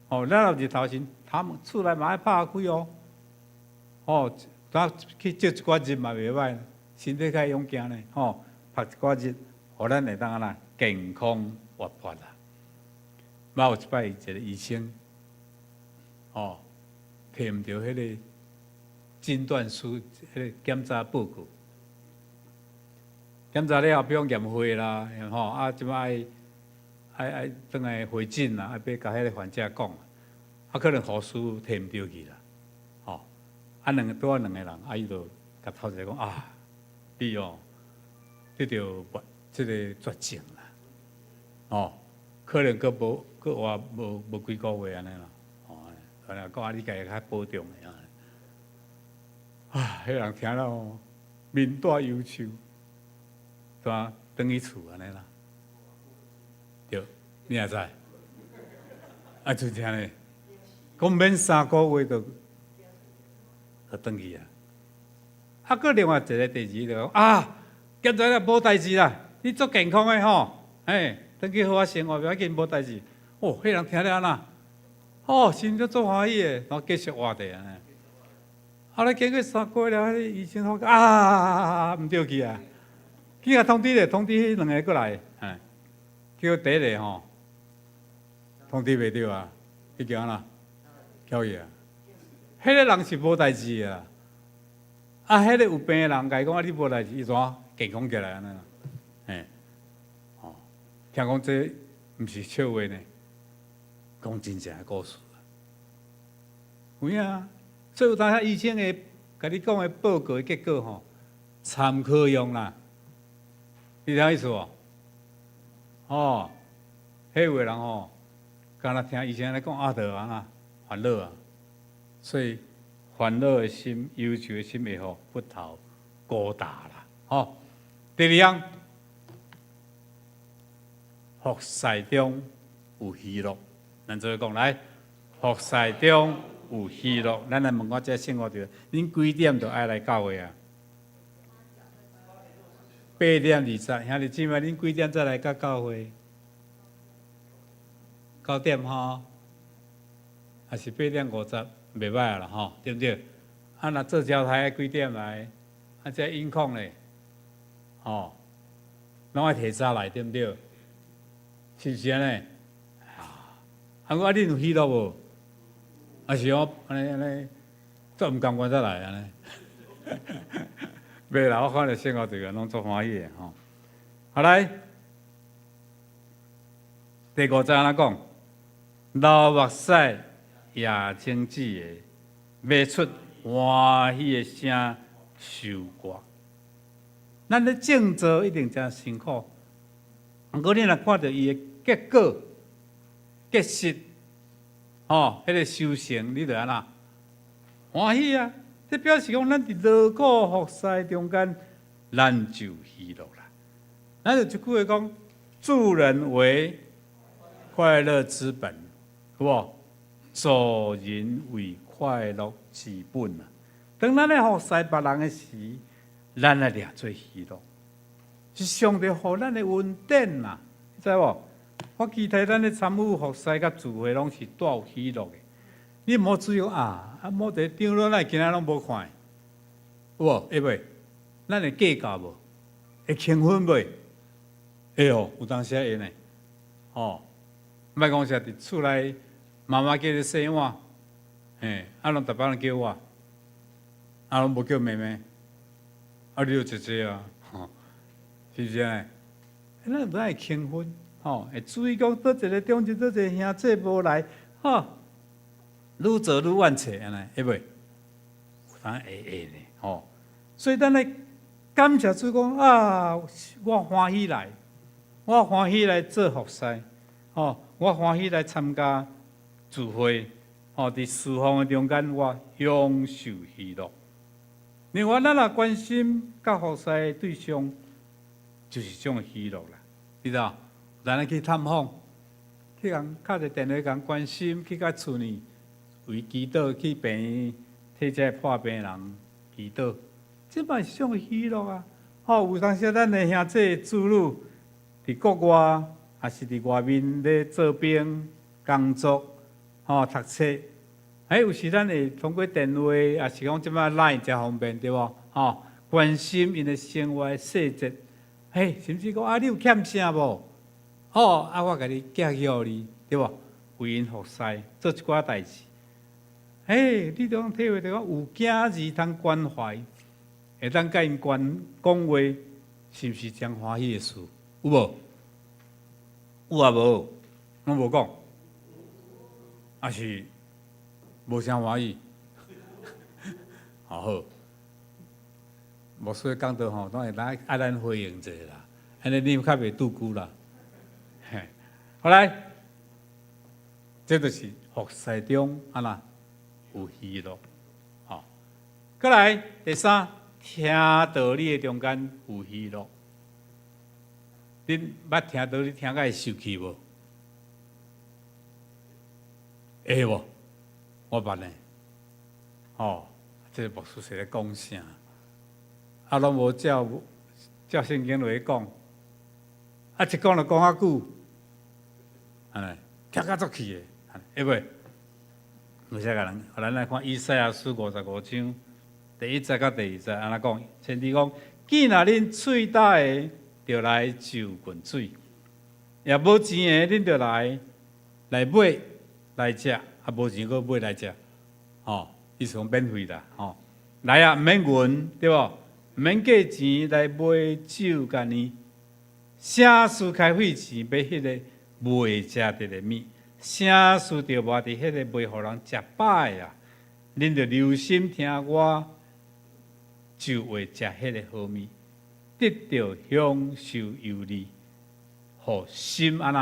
吼，咱若日頭時，他們厝內嘛愛拍開哦，吼，咱去照一寡日嘛袂䆀，身體較勇健呢，吼，曝一寡日，予咱會當按怎健康活潑啦。嘛有一擺一個醫生，吼，提毋著彼个診斷書，彼个檢查報告。檢查了後，比如講驗血啦，吼，啊，這擺愛愛愛轉來回診啦，愛欲共彼个患者講，啊，可能護士提毋著去啦，吼，啊，兩個拄仔兩個人，啊，伊就共頭一个講啊，你哦得著這个絕症啦，哦，可能閣無閣活無無幾個月按呢啦，吼，按呢講啊，你家己較保重的啊，啊，彼人聽了面帶憂愁。煞轉去厝按呢啦，對，你也知？啊，就是按呢，講免3個月就就轉去啊。啊，閣另外一個第二就講啊，檢查了無代誌啦，你足健康的吼，嘿，轉去好好生活，無要緊，無代誌。哦，彼人聽了按怎？哦，心就足歡喜的，然後繼續活著按呢。後來經過三個月了，彼个醫生發覺啊，毋對去啊。去共通知咧，通知彼兩个過來，嘿，叫第一个吼，通知袂著啊，彼叫按怎？叫伊啊。彼个人是無代誌啊，啊，彼个有病的人共伊講啊，你無代誌，伊怎健康起來按呢啦？嘿，吼，聽講這毋是笑話呢，講真正的故事。有影啊，所以有當時醫生會共你講的報告的結果吼，參考用啦。你聽意思無？哦，彼有的人吼，敢若聽醫生咧講啊，就按怎煩惱啊，所以煩惱的心、憂愁的心會予骨頭孤大啦。吼，第二項，服侍中有喜樂，咱做伙講來，服侍中有喜樂。咱來問我這生活著，恁幾點就愛來教會啊？8點20，兄弟姊妹，恁幾點才來到教會？9點吼，還是8點50？袂䆀啊啦吼，對毋對？啊，若做招待愛幾點來？啊，這音控咧，吼，攏愛提早來，對毋對？是毋是按呢？啊，啊，恁有喜樂無？還是講按呢按呢，足毋甘願才來按呢？袂啦，我看著生活隊員攏足歡喜的吼。好來，第五節按怎講？流目屎也種子的，欲出歡喜的聲收割。咱咧種作一定誠辛苦，毋過你若看著伊的結果、結實，吼，彼個收成，你就按怎歡喜啊！這表示講，咱佇勞苦服侍中間，咱就喜樂啦。咱就一句話講：助人為快樂之本，有無？助人為快樂之本啊！當咱咧服侍別人的時，咱來掠做喜樂，是上帝予咱的恩典啦，你知無？我期待咱咧參與服侍佮聚會，攏是帶有喜樂的。你毋好注意啊！啊，某一個長老，咱今仔攏無看，有無？會袂？咱會計較無？會興奮袂？會哦，有當時會呢。吼，莫講啥佇厝內，媽媽叫你洗碗，嘿，啊，攏逐擺攏叫我，啊，攏無叫妹妹，啊，你就姐姐啊，吼，是毋是按呢？咱有當會興奮，吼，會注意講佗一个長者，佗一个兄姊無來，吼。愈做愈怨氣按呢，會袂？有當會會呢，吼。所以咱來感謝主講啊，我歡喜來，我歡喜來做服侍，吼，我歡喜來參加聚會，吼，佇侍奉的中間，我享受喜樂。另外，咱若關心佮服侍的對象，就是一種喜樂啦，你知道？咱去探訪，去共敲一個電話共關心，去佮厝裡為祈禱，去病院替這個破病人祈禱，這嘛是一種喜樂啊！吼，有當時咱的兄弟子女佇國外，抑是佇外面咧做兵工作，吼，讀冊，哎，有時咱會通過電話，抑是講這擺 LINE 誠方便，對無？吼，關心𪜶的生活細節，嘿，甚至講啊，你有欠啥無？哦，啊，我共你寄去予你，對無？為𪜶服侍，做一寡代誌。嘿，你當體會著講有囝兒通關懷，會當佮𪜶關講話，是毋是誠歡喜的事？有無？有抑無？攏無講，抑是無啥歡喜？好好，牧師講道吼，攏會來愛咱回應者啦，按呢你較袂拄久啦。嘿，好來，這就是服侍中按怎有喜樂。吼，閣來第三，聽道理的中間有喜樂。恁捌聽道理聽甲會受氣無？會無？我捌呢。吼，這個牧師是咧講啥？啊，攏無照照聖經落去講，啊，一講就講較久，按呢，聽甲足氣的，會袂？有啥個人？咱來看以賽亞書55章第一節佮第二節，按怎講？先知講：見若恁喙焦的，就來就滾水；若無錢的，恁就來來買來食，啊，無錢閣買來食，吼，意思講免費啦，吼。來啊，毋免銀，對無？毋免價錢來買酒佮奶。啥事開費錢買彼个袂食著的物？啥事著賣佇彼個袂予人食飽的啊？恁著留心聽我，就會食彼个好物，得著享受油膩，予心按怎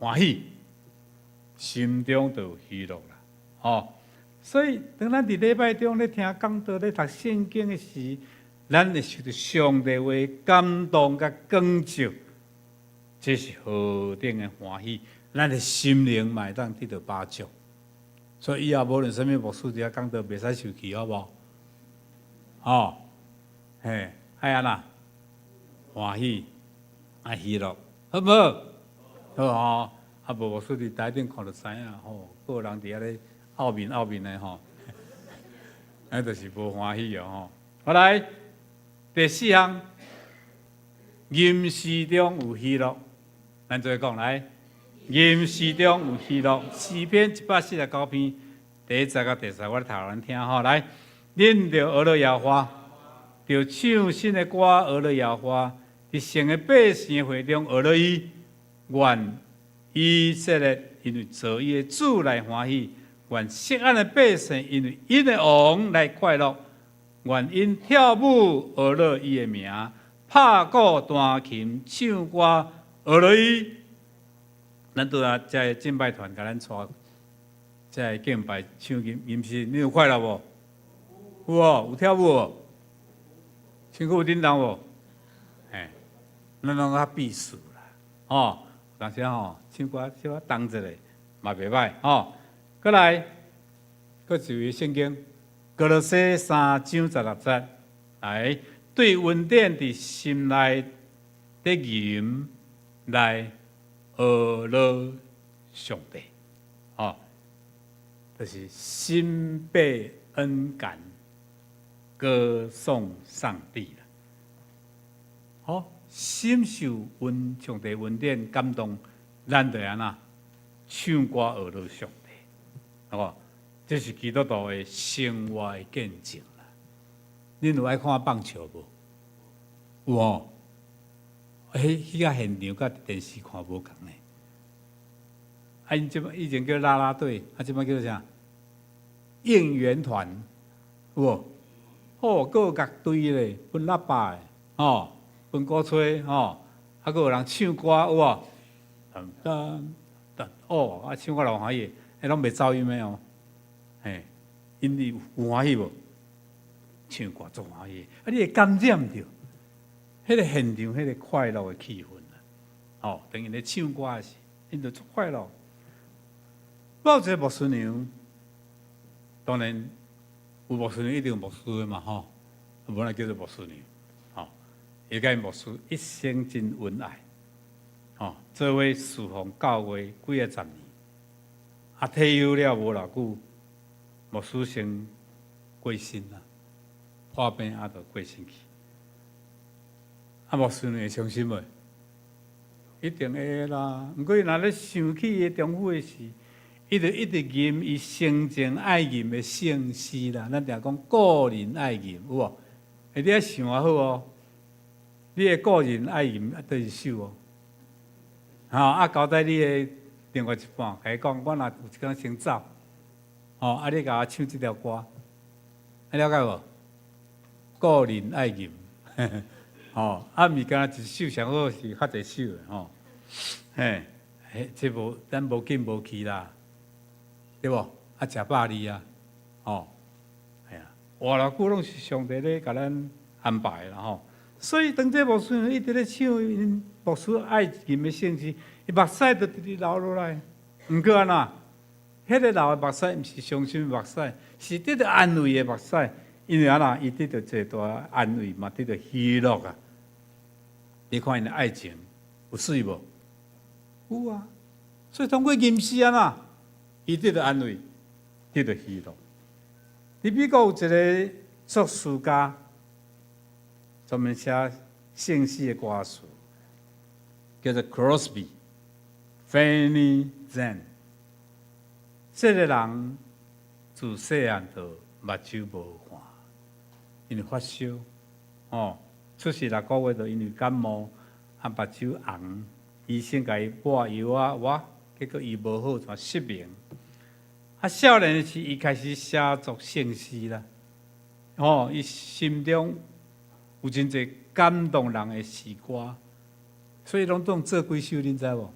歡喜，心中就有喜樂啦。吼，所以當咱佇禮拜中咧聽講道、咧讀聖經的時，咱會受著上帝話感動佮光照，這是何等的歡喜！咱的心靈嘛會當得著飽足。所以以後無論啥物牧師佇遐講道，袂使受氣，好無？吼，嘿，愛按怎歡喜，愛喜樂，好無好？好吼，啊無牧師佇台頂看就知影吼，閣有人佇遐咧漚面漚面的吼，彼就是無歡喜哦吼。好來，第四項，吟詩中有喜樂，咱做伙講來，吟詩中有喜樂，詩篇149篇第一節佮第四節，我來讀予咱聽吼。來，恁著學樂耶和華，著唱新的歌學樂耶和華，佇聖的百姓會中學樂伊，願以色列因為造伊的主來歡喜，願錫安的百姓因為𪜶的王來快樂，願𪜶跳舞學樂伊的名，拍鼓彈琴唱歌學樂伊。咱拄仔這個敬拜團共咱帶，這個敬拜唱吟吟詩，你有快樂無？有無？有跳舞無？身軀有振動無？嘿，咱攏較避暑啦，吼，有當時吼唱歌小可動一下嘛袂䆀吼。閣來，閣一位聖經，歌羅西3章16節，來對恩典佇心內的吟來學樂上帝，吼，就是心被恩感，歌頌上帝啦。好，心受恩上帝恩典感動，咱就按怎唱歌學樂上帝，好無？這是基督徒的生活的見證啦。恁有愛看棒球無？有哦。彼彼個現場佮電視看無仝的。啊，𪜶這擺以前叫啦啦隊，啊，這擺叫做啥？應援團，有無？哦，閣有樂隊咧，噴喇叭的，吼，噴鼓吹，吼，啊，閣有人唱歌，有無？噔噔噔，哦，啊，唱歌偌歡喜，彼攏袂走音的哦，嘿，𪜶有歡喜無？唱歌足歡喜，啊，你會感染著，彼個現場，彼個快樂的氣氛啦，吼，當𪜶咧唱歌的時，𪜶就足快樂。我有一個牧師娘，當然有牧師娘一定有牧師的嘛，吼，無來叫做牧師娘，吼，伊佮𪜶牧師一生真恩愛，吼，做伙侍奉教會幾仔十年，啊，退休了無偌久，牧師先過身啦，破病啊，就過身去。啊，牧師會傷心袂？一定會啦。毋過伊若咧想起伊丈夫的時，伊就一直吟伊生前愛吟的聖詩啦。咱定講個人愛吟，有無？欸，你愛想偌好哦。你的個人愛吟佗一首哦？吼啊，交代你的另外一半，共伊講，我若有一工先走，吼啊，你共我唱這條歌，你了解無？個人愛吟，吼啊，毋是干焦一首上好是較濟首的吼，嘿，嘿，這無咱無緊無去啦，對無？啊，食百二啊，吼，係啊，活偌久攏是上帝咧共咱安排啦吼。所以當這牧師一直咧唱𪜶牧師愛吟的聖詩，伊目屎就直直流落來。毋過按怎？彼個流的目屎毋是傷心的目屎，是得著安慰的目屎。因為按怎？伊得著最大安慰嘛，得著喜樂啊！你看𪜶的愛情有媠無？有啊！所以通過吟詩按怎？伊得著安慰，得著喜樂。佇美國有一個作詞家，專門寫聖詩的歌詞，叫做 Crosby Fanny Zane。這個人自細漢就目睭無看，因為發燒，哦，出世6個月就因為感冒，啊，目睭紅，醫生共伊抹藥啊，哇，結果醫無好，就失明。啊，少年時伊開始寫作聖詩啦，哦，伊心中有真濟感動人的詩歌，所以攏總做幾首，恁知無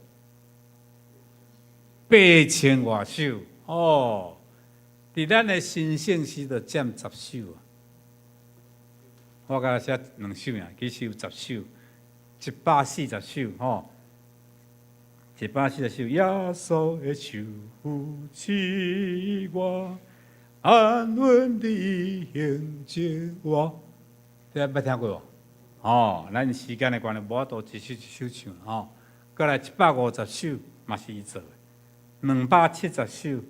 ？8000外首哦，佇咱的新聖詩就佔十首啊。我敢若寫兩首爾，其實有十首，140首吼，140首。耶穌的手扶持我，安穩地行這我。這捌聽過無？哦，咱時間的關係，無法度一首一首唱吼。閣來150首嘛是伊做的，270首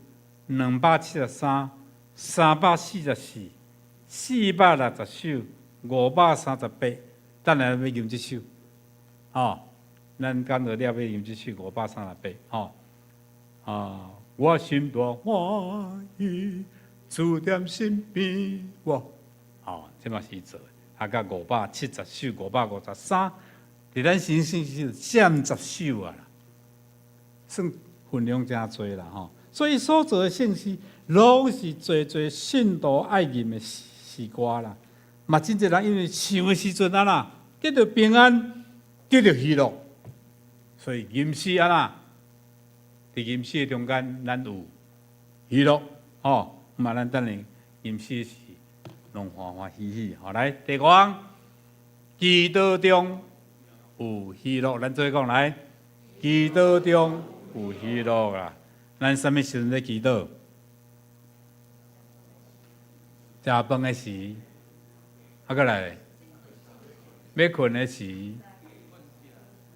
，273，344，460首，538。等下欲吟這首，吼，咱講到了欲吟這首538，吼。啊，我心大歡喜，主踮身邊，我，哦，這嘛是伊做的。啊，佮570首，553，佇咱新聖詩佔十首啊啦，算分量誠濟啦吼。所以所做的聖詩，攏是濟濟信徒愛吟的詩歌啦。嘛，真濟人因為唱的時陣按怎，得著平安，得著喜樂，所以吟詩按怎，佇吟詩的中間，咱有喜樂，吼。嘛，咱等下吟詩時，攏歡歡喜喜。好，來，第五項，祈禱中有喜樂，咱做伙講來，祈禱中有喜樂啊！咱啥物時陣咧祈禱？食飯的時，啊，閣來，欲睏的時，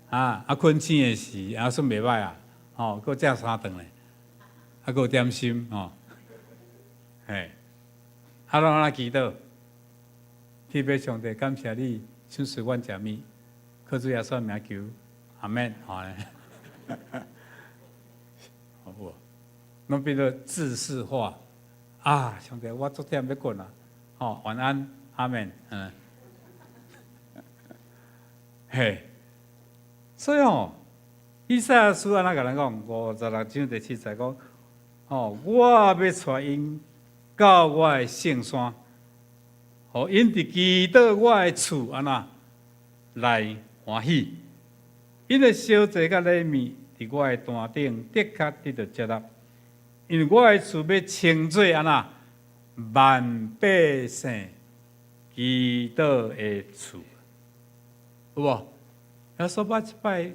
啊啊，睏醒的時，啊，算袂䆀啊，吼，閣食三頓咧，啊，閣有點心，吼，嘿，啊，攏按怎祈禱？天父上帝，感謝你賞賜阮食物，靠主耶穌名求，阿門，好咧。好無？攏變做制式化啊！上帝，我足忝欲睏啊，吼，晚安，阿門，嗯，嘿，所以吼，以賽亞書按怎共咱講？56章第7節講，吼，我欲帶𪜶到我的聖山，予𪜶佇祈禱我的厝按怎來歡喜，𪜶的燒祭佮禮物佇我的壇頂的確得著接納，因為我的厝欲稱做按怎萬百姓祈禱的厝，有無？耶穌捌一擺佇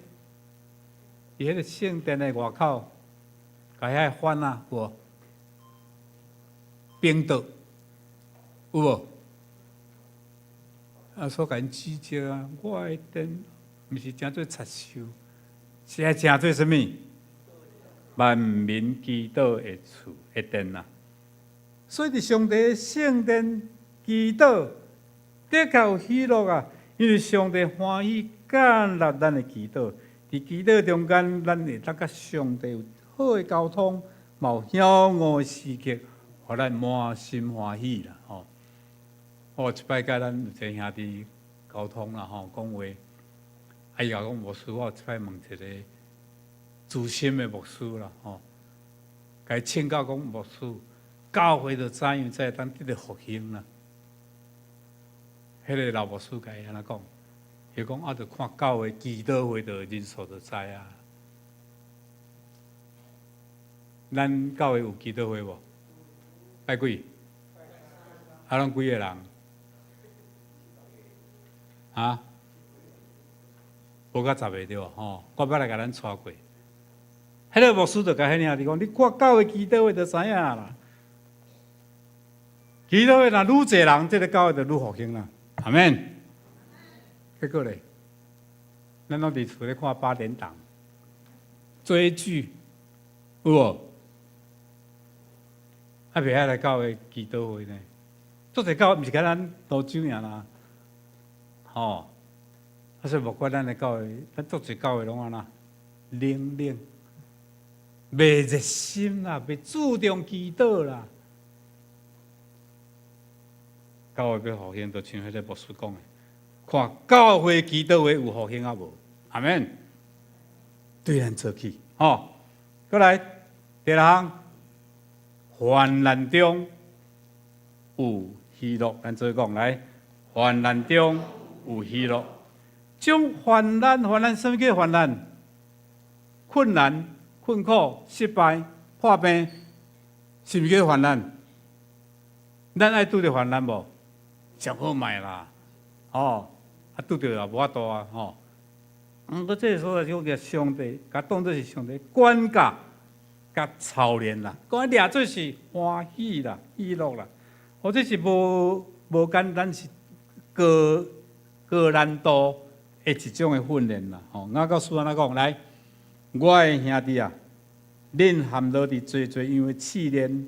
彼個聖殿的外口，共遐個販仔有無？反倒有無？耶穌共𪜶指責啊！我的殿毋是成做賊岫，是愛成做啥物？萬民祈禱的厝的殿啊！所以佇上帝聖殿祈禱，的確有喜樂啊！因為上帝歡喜接納咱的祈禱，佇祈禱中間，咱會當佮上帝有好的溝通，嘛有曉悟的時刻，予咱滿心歡喜啦！吼，我一擺佮咱有一个兄弟溝通啦，吼，講話，啊伊共講牧師，我有一擺問一個資深的牧師啦，吼，共伊請教講牧師，教會著怎樣才會當得著復興啦？彼個老牧師共伊按呢講，伊講啊，著看教會祈禱會的人數就知啊。咱教會有祈禱會無？拜幾？啊，攏幾個人？啊？無到十個對無？吼，我捌來共咱帶過。彼個牧師就共彼兄弟講，你看教會祈禱會就知影啦。祈禱會若愈濟人，這個教會就愈復興啦。阿們。結果咧，咱攏佇厝咧看八點檔，追劇，有無？啊，袂愛來教會祈禱會呢？足濟教會毋是干咱蘆洲爾啦，吼！啊，所以無管咱的教會，咱足濟教會攏按呢冷冷，袂熱心啦，袂注重祈禱啦。教會欲復興，就像彼个牧師講的，看教會祈禱會有復興抑無？阿們，對咱做起，吼！閣來第六項，患難中有喜樂，咱做講來，患難中有喜樂，將患難，患難，啥物叫患難？困難、困苦、失敗、破病，是毋是叫患難？咱愛拄著患難無？上好莫啦，吼！啊，拄著也無法度啊，吼！毋過這個所在就叫上帝，共當做是上帝管教、佮操練啦，講掠做是歡喜啦、喜樂啦，或者是無無簡單是高高難度的一種的訓練啦，吼！雅各書按呢講？來，我的兄弟啊，恁陷落佇濟濟樣的試煉，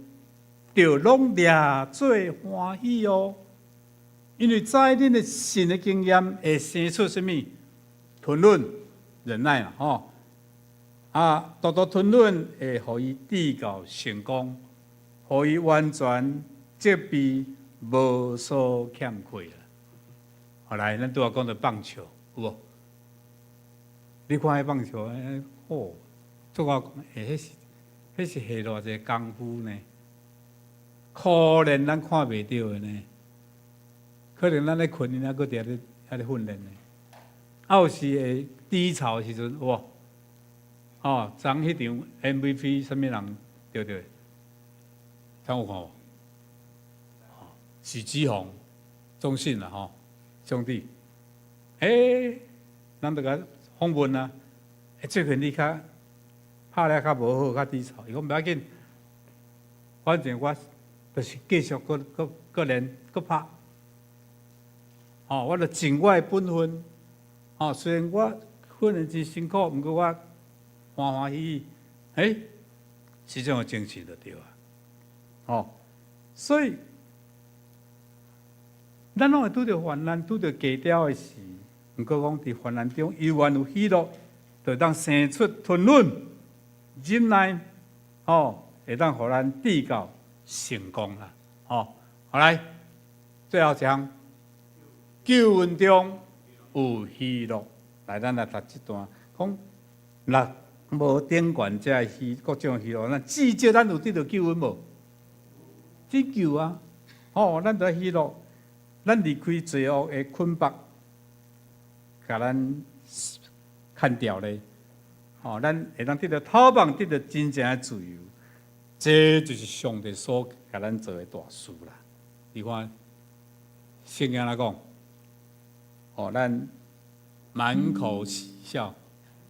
著攏掠做歡喜哦，因為知恁的信的經驗會生出啥物？吞忍、忍耐啦，吼！啊，獨獨吞忍會予伊至到成功，予伊完全齊備，無所欠缺啦。後來，咱拄仔講著棒球，有無？你看彼棒球，哦，做我講，欸，彼是彼是下偌濟功夫呢？可憐咱看袂著的呢，可能咱咧睏，𪜶猶閣佇遐咧遐咧訓練呢。啊，有時會低潮的時陣，有無？哦，昨彼場 MVP 啥物人得著？昨有看無？許基宏，中信啦吼，兄弟。欸，人就共訪問啊，欸，最近你較拍了較無好，較低潮。伊講無要緊，反正我就是繼續閣閣閣練閣拍。哦，我就盡我的本分。哦，雖然我訓練真辛苦，毋過我歡歡喜喜。欸，這種的精神就對啊。哦，所以咱攏會拄著患難、拄著低潮的時，毋過講佇患難中猶原有喜樂，就當生出吞忍、忍耐，哦，會當予咱至到成功啦。哦，好來，最後一項，救恩中有喜樂。來，咱來讀這段，講若無頂懸這喜各種喜樂，咱至少咱有得著救恩無？得救啊！哦，咱著喜樂，咱離開罪惡的捆縛，共咱牽掉咧。哦，咱會當得著透放，得著真正的自由。這就是上帝所共咱做的大事啦。你看，聖經來講，哦，咱滿口喜笑，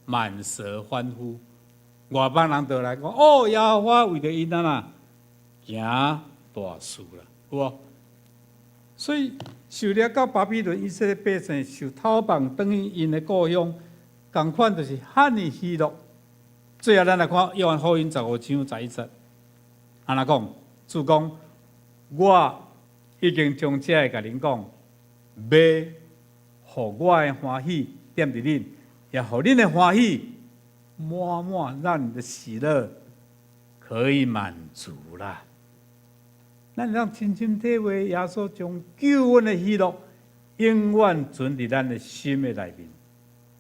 滿舌歡呼，外邦人就來講，哦，耶和華為著𪜶啊行大事啦，有無？所以受掠到巴比倫以色列百姓受敨放，轉去𪜶的故鄉，仝款就是遐爾喜樂。最後，咱來看約翰福音15章11節，按呢講？主講，我已經將這个共恁講，欲予我的歡喜踮佇恁，也予恁的歡喜滿滿，讓你的喜樂可以滿足啦。咱會當親身體會耶穌將救恩的喜樂永遠存佇咱的心的內面，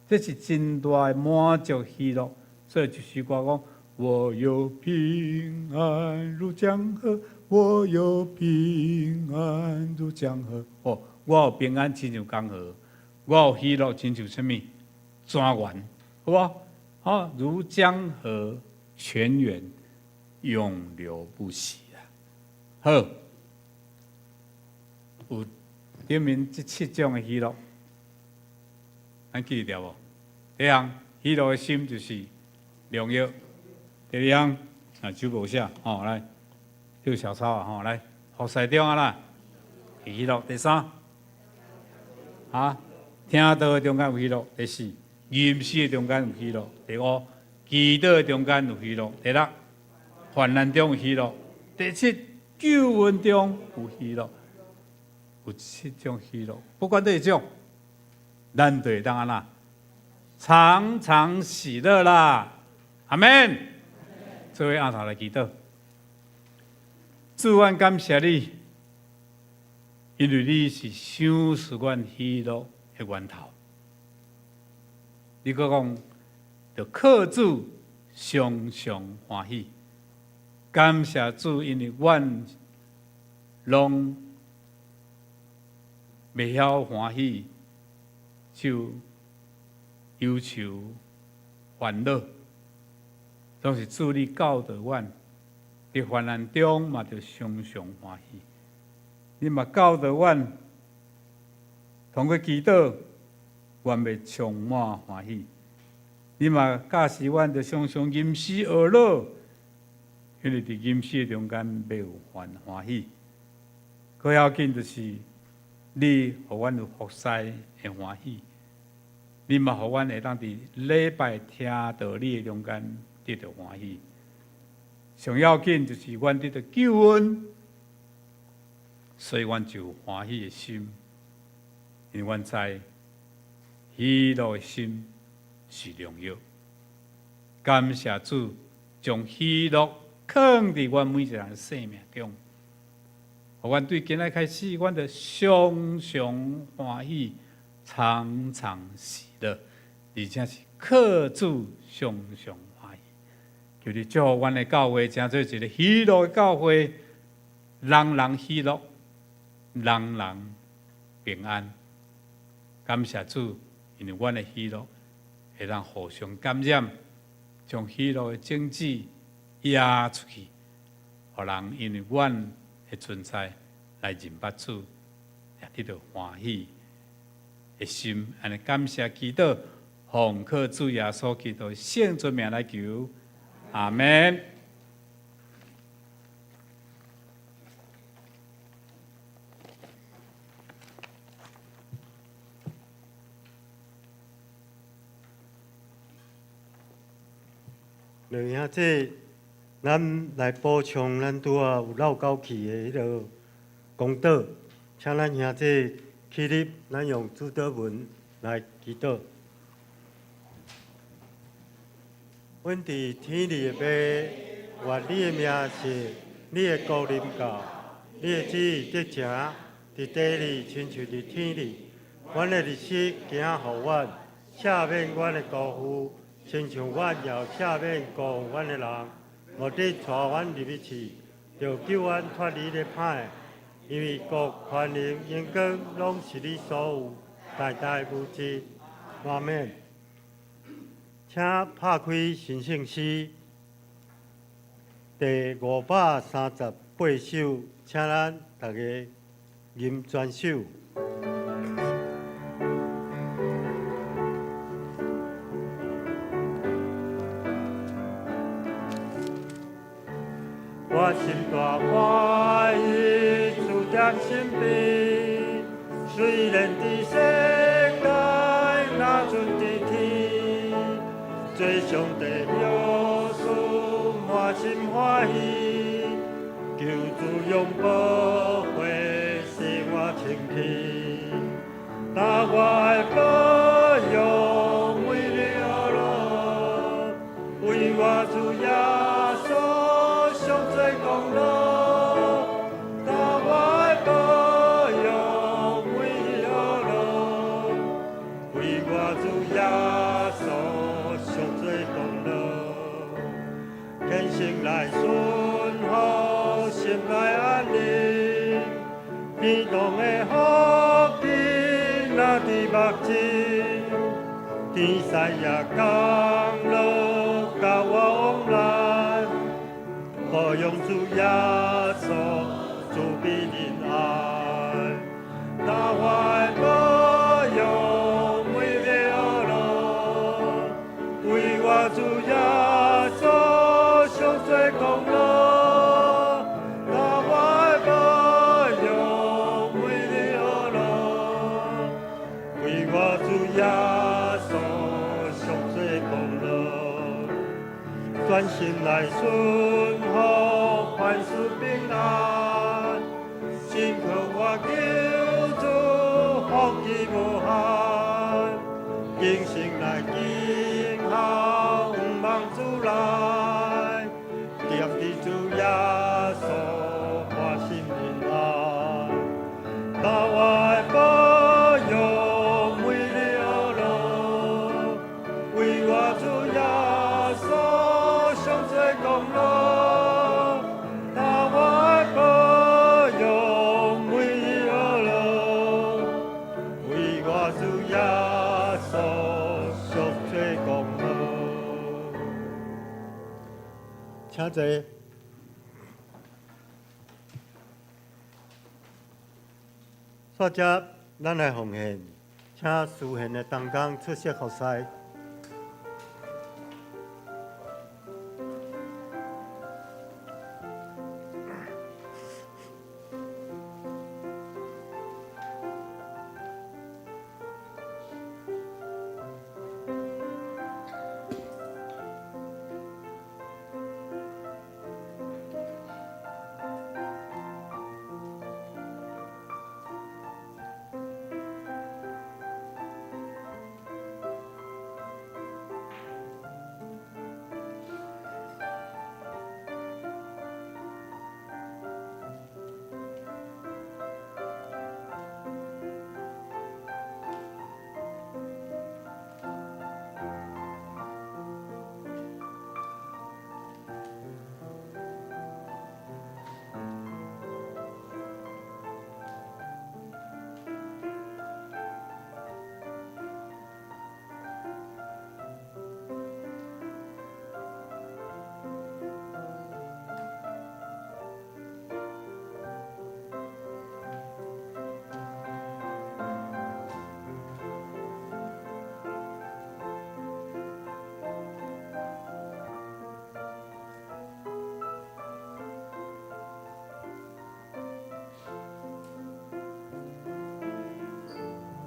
這是真大的滿足喜樂。所以這首歌講：我有平安如江河，我有平安如江河。哦，我有平安親像江河，我有喜樂親像啥物？泉源，好無？好，如江河泉源，永流不息啊！好，有頂面這七種的喜樂，咱記得無？第一項，喜樂的心就是良藥。第二項，啊，手無寫，吼，來，這個小抄啊，吼，來，服侍中啊啦，喜樂。第三，啊，聽道的中間有喜樂。第四，吟詩的中間有喜樂。第五，祈禱的中間有喜樂。第六，患難中有喜樂。第七，救恩中有喜樂。有七種喜樂，不管佗一種，咱就會當按怎，常常喜樂啦。阿們。做伙徛頭來祈禱。主，阮感謝你，因為你是賞賜阮喜樂的源頭。你閣講，著靠主常常歡喜。感謝主，因為阮攏袂曉歡喜，就憂愁煩惱，總是主你教導阮，佇患難中嘛著常常歡喜。你嘛教導阮，通過祈禱，阮會充滿歡喜。你嘛教示阮，著常常吟詩學樂，因為佇吟詩的中間欲有歡歡喜。閣要緊就是你予阮有服侍的歡喜，你嘛予阮會當佇禮拜聽道理的中間得著歡喜。上要緊就是阮得著救恩，所以阮就有歡喜的心，因為阮知喜樂的心是良藥。感謝主，將喜樂囥佇阮每一個人的生命中，予阮對今仔開始，阮就常常歡喜，常常喜樂，而且是靠主常常歡喜。求你祝福阮的教會，成做一個喜樂的教會，人人喜樂，人人平安。感謝主，因為阮的喜樂會當互相感染，將喜樂的種子野出去，予人因為阮的存在來認捌主，也得著歡喜的心。按呢感謝祈禱，奉靠主耶穌基督聖尊名來求，阿們。兩兄弟，咱來補充咱拄仔有落狗去的彼个講道，請咱兄弟起立，咱用主禱文來祈禱。阮佇天裡的父，願你的名聖，你的國臨到，你的旨意得成，佇地裡親像佇天裡。阮的日食今仔予阮，赦免阮的辜負，親像阮也赦免辜負阮的人。無得帶阮入去試，著救阮脫離咧歹的。因為國、權能、榮光，攏是你所有，代代無盡。阿們。請拍開神聖詩第538首，請咱逐家吟全首。我心大歡喜，主踮身邊，雖然佇世間，若陣佇天，做上帝約書，滿心歡喜，求求主用寶血洗我清氣，大我的保養為了樂，為我主耶穌贖罪功勞，大我的保養為了樂，為我主耶穌贖罪功勞，虔誠來順服，心內安寧，天堂的福氣若佇目前，天使也降落佮我往來，保養主耶穌慈悲仁愛，大我的保養為了樂，為我主耶穌贖罪功勞，大我的保養為了樂，為我主耶穌贖罪功勞，專心來順服，凡事平安，信靠我救主，福氣無限，虔誠來敬候，向望主來，踮佇主耶穌歡心平安，大我的保養為了樂，為我主耶穌贖罪功勞，大我的保養為了樂，為我主耶穌贖罪功勞。請坐。煞接，咱來奉獻，請司獻的同工出席服侍。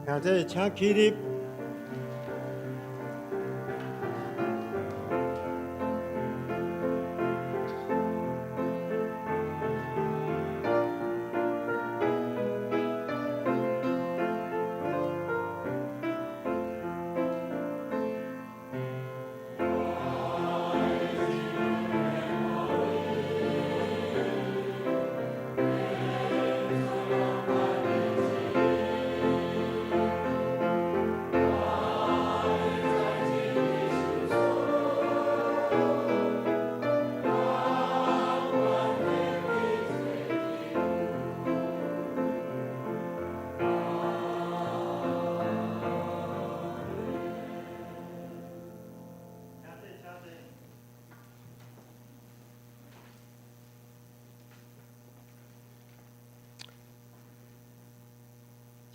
兄弟，請起立。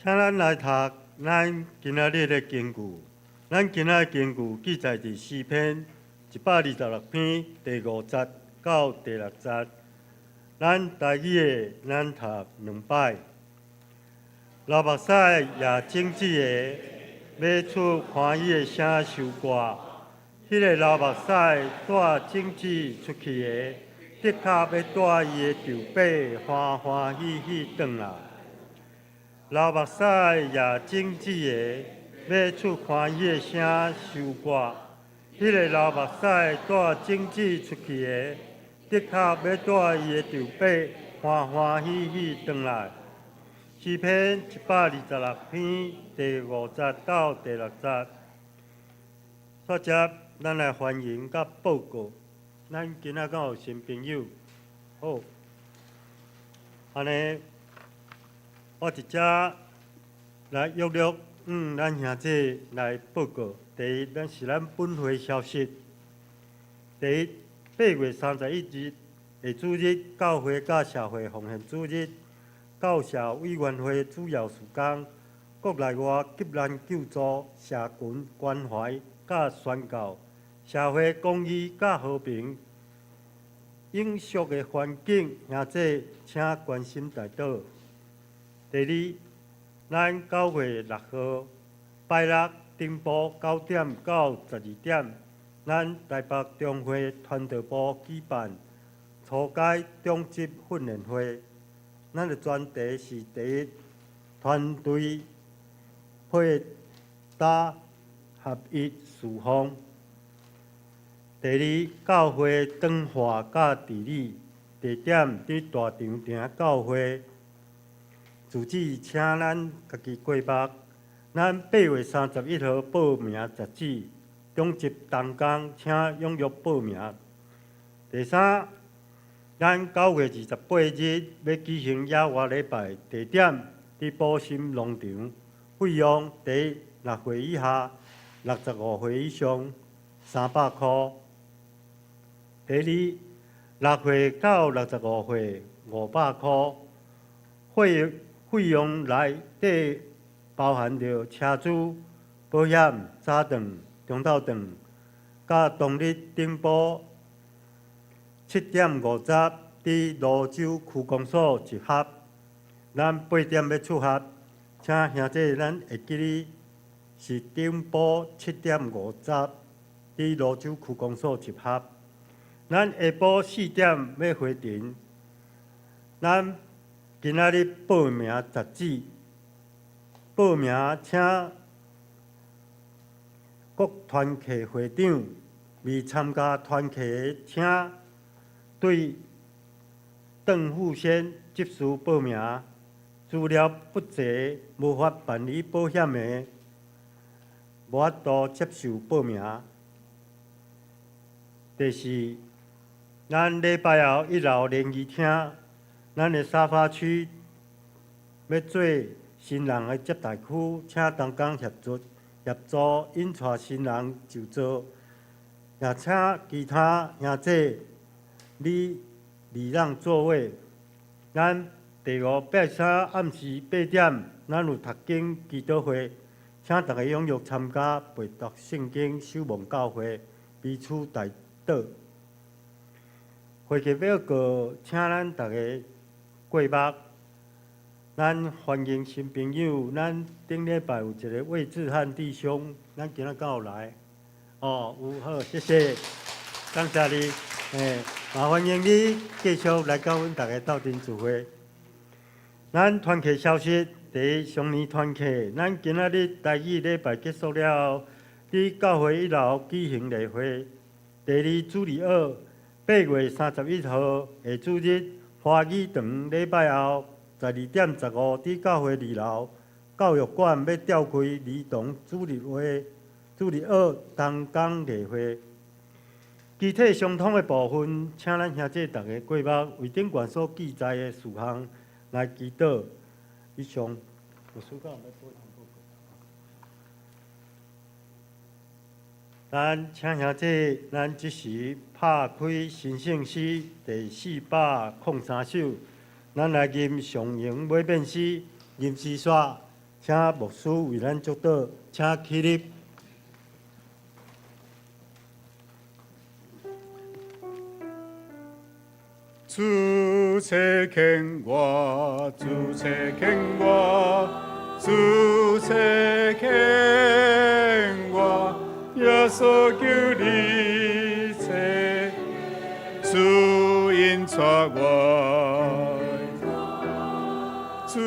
請咱來讀咱今仔日的經句。咱今仔日的經句記載佇詩篇126篇第五節到第六節。咱台語的咱讀兩擺。流目屎也種子的，欲出歡喜的聲收割。彼個流目屎帶種子出去的，的確欲帶伊的丈伯歡歡喜喜轉來。流目屎也種子的，欲出歡喜的聲收割。彼个流目屎帶種子出去的，的確欲帶伊的丈伯歡歡喜喜轉來。詩篇126篇第5節到第6節。煞接，咱來歡迎佮報告，咱今仔敢有新朋友？好，按呢，我直接來約略，咱兄弟來報告。第一，咱是咱本會消息。第一，8月31日的主日，教會佮社會奉獻主日，教社委員會主要事工，國內外急難救助、社群關懷佮宣教、社會公義佮和平、永續的環境，兄弟請關心代禱。第二，咱9月6號拜六頂晡9點到12點，咱台北中會傳道部舉辦初階長執訓練會。咱的專題是第一，團隊配搭合一事奉；第二，教會轉化佮治理，地點佇大長埕教會。住址請咱家己過目。咱8月31號報名截止，長執同工請踴躍報名。第三，咱9月28日欲舉行野外禮拜，地點佇埔心農場，費用第一6歲以下、65歲以上300箍。第二，6歲到65歲500箍，費用內底包含著車資、保險、早頓、中晝頓，佮當日頂晡7點50佇蘆洲區公所集合。咱8點欲出發，請兄弟咱會記得是頂晡7點50佇蘆洲區公所集合。咱下晡4點欲回程。咱今仔日報名截止，報名請各團契會長，未參加團契的，請對鄧富先執事報名。資料不齊、無法辦理保險的，無法度接受報名。第四，咱禮拜後一樓聯誼廳，咱的沙發區欲做新人的接待區，請同工協助引帶新人就座，也請其他兄弟你禮讓座位。咱第五拜三暗時8點，咱有讀經祈禱會，請大家踴躍參加，陪讀聖經、守望教會，彼此代禱。會議報告，請咱大家過目。咱歡迎新朋友，咱頂禮拜有一個魏志漢弟兄，咱今仔敢有來？哦，有好，謝謝，感謝你，嘛歡迎你繼續來佮阮大家鬥陣聚會。咱團契消息，第一，雙年團契，咱今仔日台語禮拜結束了後，佇教會一樓舉行例會。第二，主日學，8月31號下主日，華語堂禮拜後12點15，佇教會二樓教育館欲召開兒童主日會、主日學同工例會。肢體相通的部分，請咱兄弟逐家過目，為頂懸所記載的事項來祈禱。以上，有需要欲補充報告。咱請兄弟，咱這時拍開神聖詩第403首，咱來吟上榮尾面詩，吟詩煞，請牧師為咱祝禱，請起立。主差遣我，主差遣我，主差遣我，耶穌求你差，主引帶我，主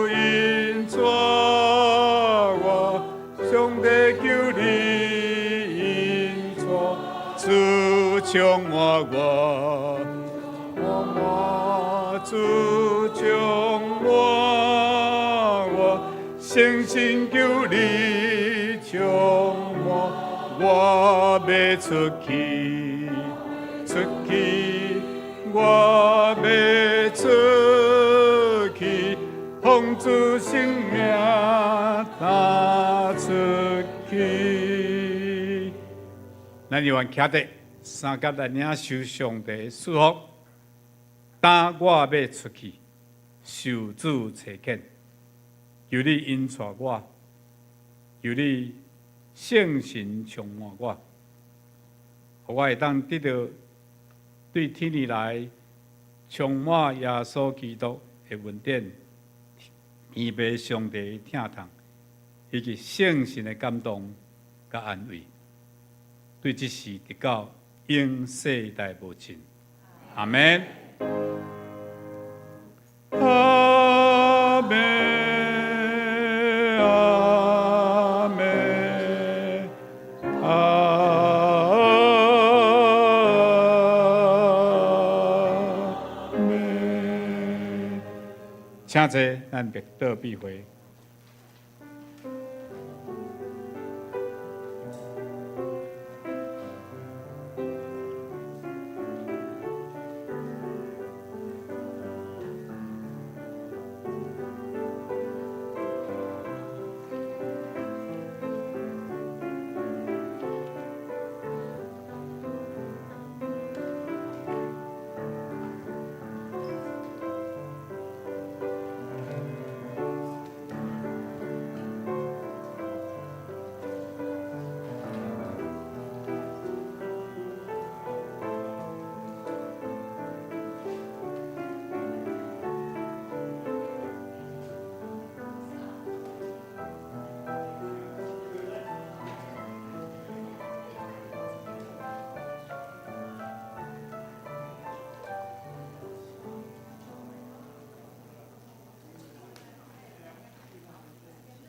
引帶我，上帝求你引帶，主充滿我，我主充滿我，聖神求你充滿，我欲出去，出去，我欲出去，奉主聖名踏出去。咱猶原徛佇相佮來領受上帝的祝福。當我欲出去，受主差遣，求你引帶我，求你聖神充滿我，予我會當得著對天而來充滿耶穌基督的恩典，天父上帝的疼痛，以及聖神的感動佮安慰，對這時直到永世代無盡。阿門。阿門，阿門，阿門。請坐，咱默禱閉會。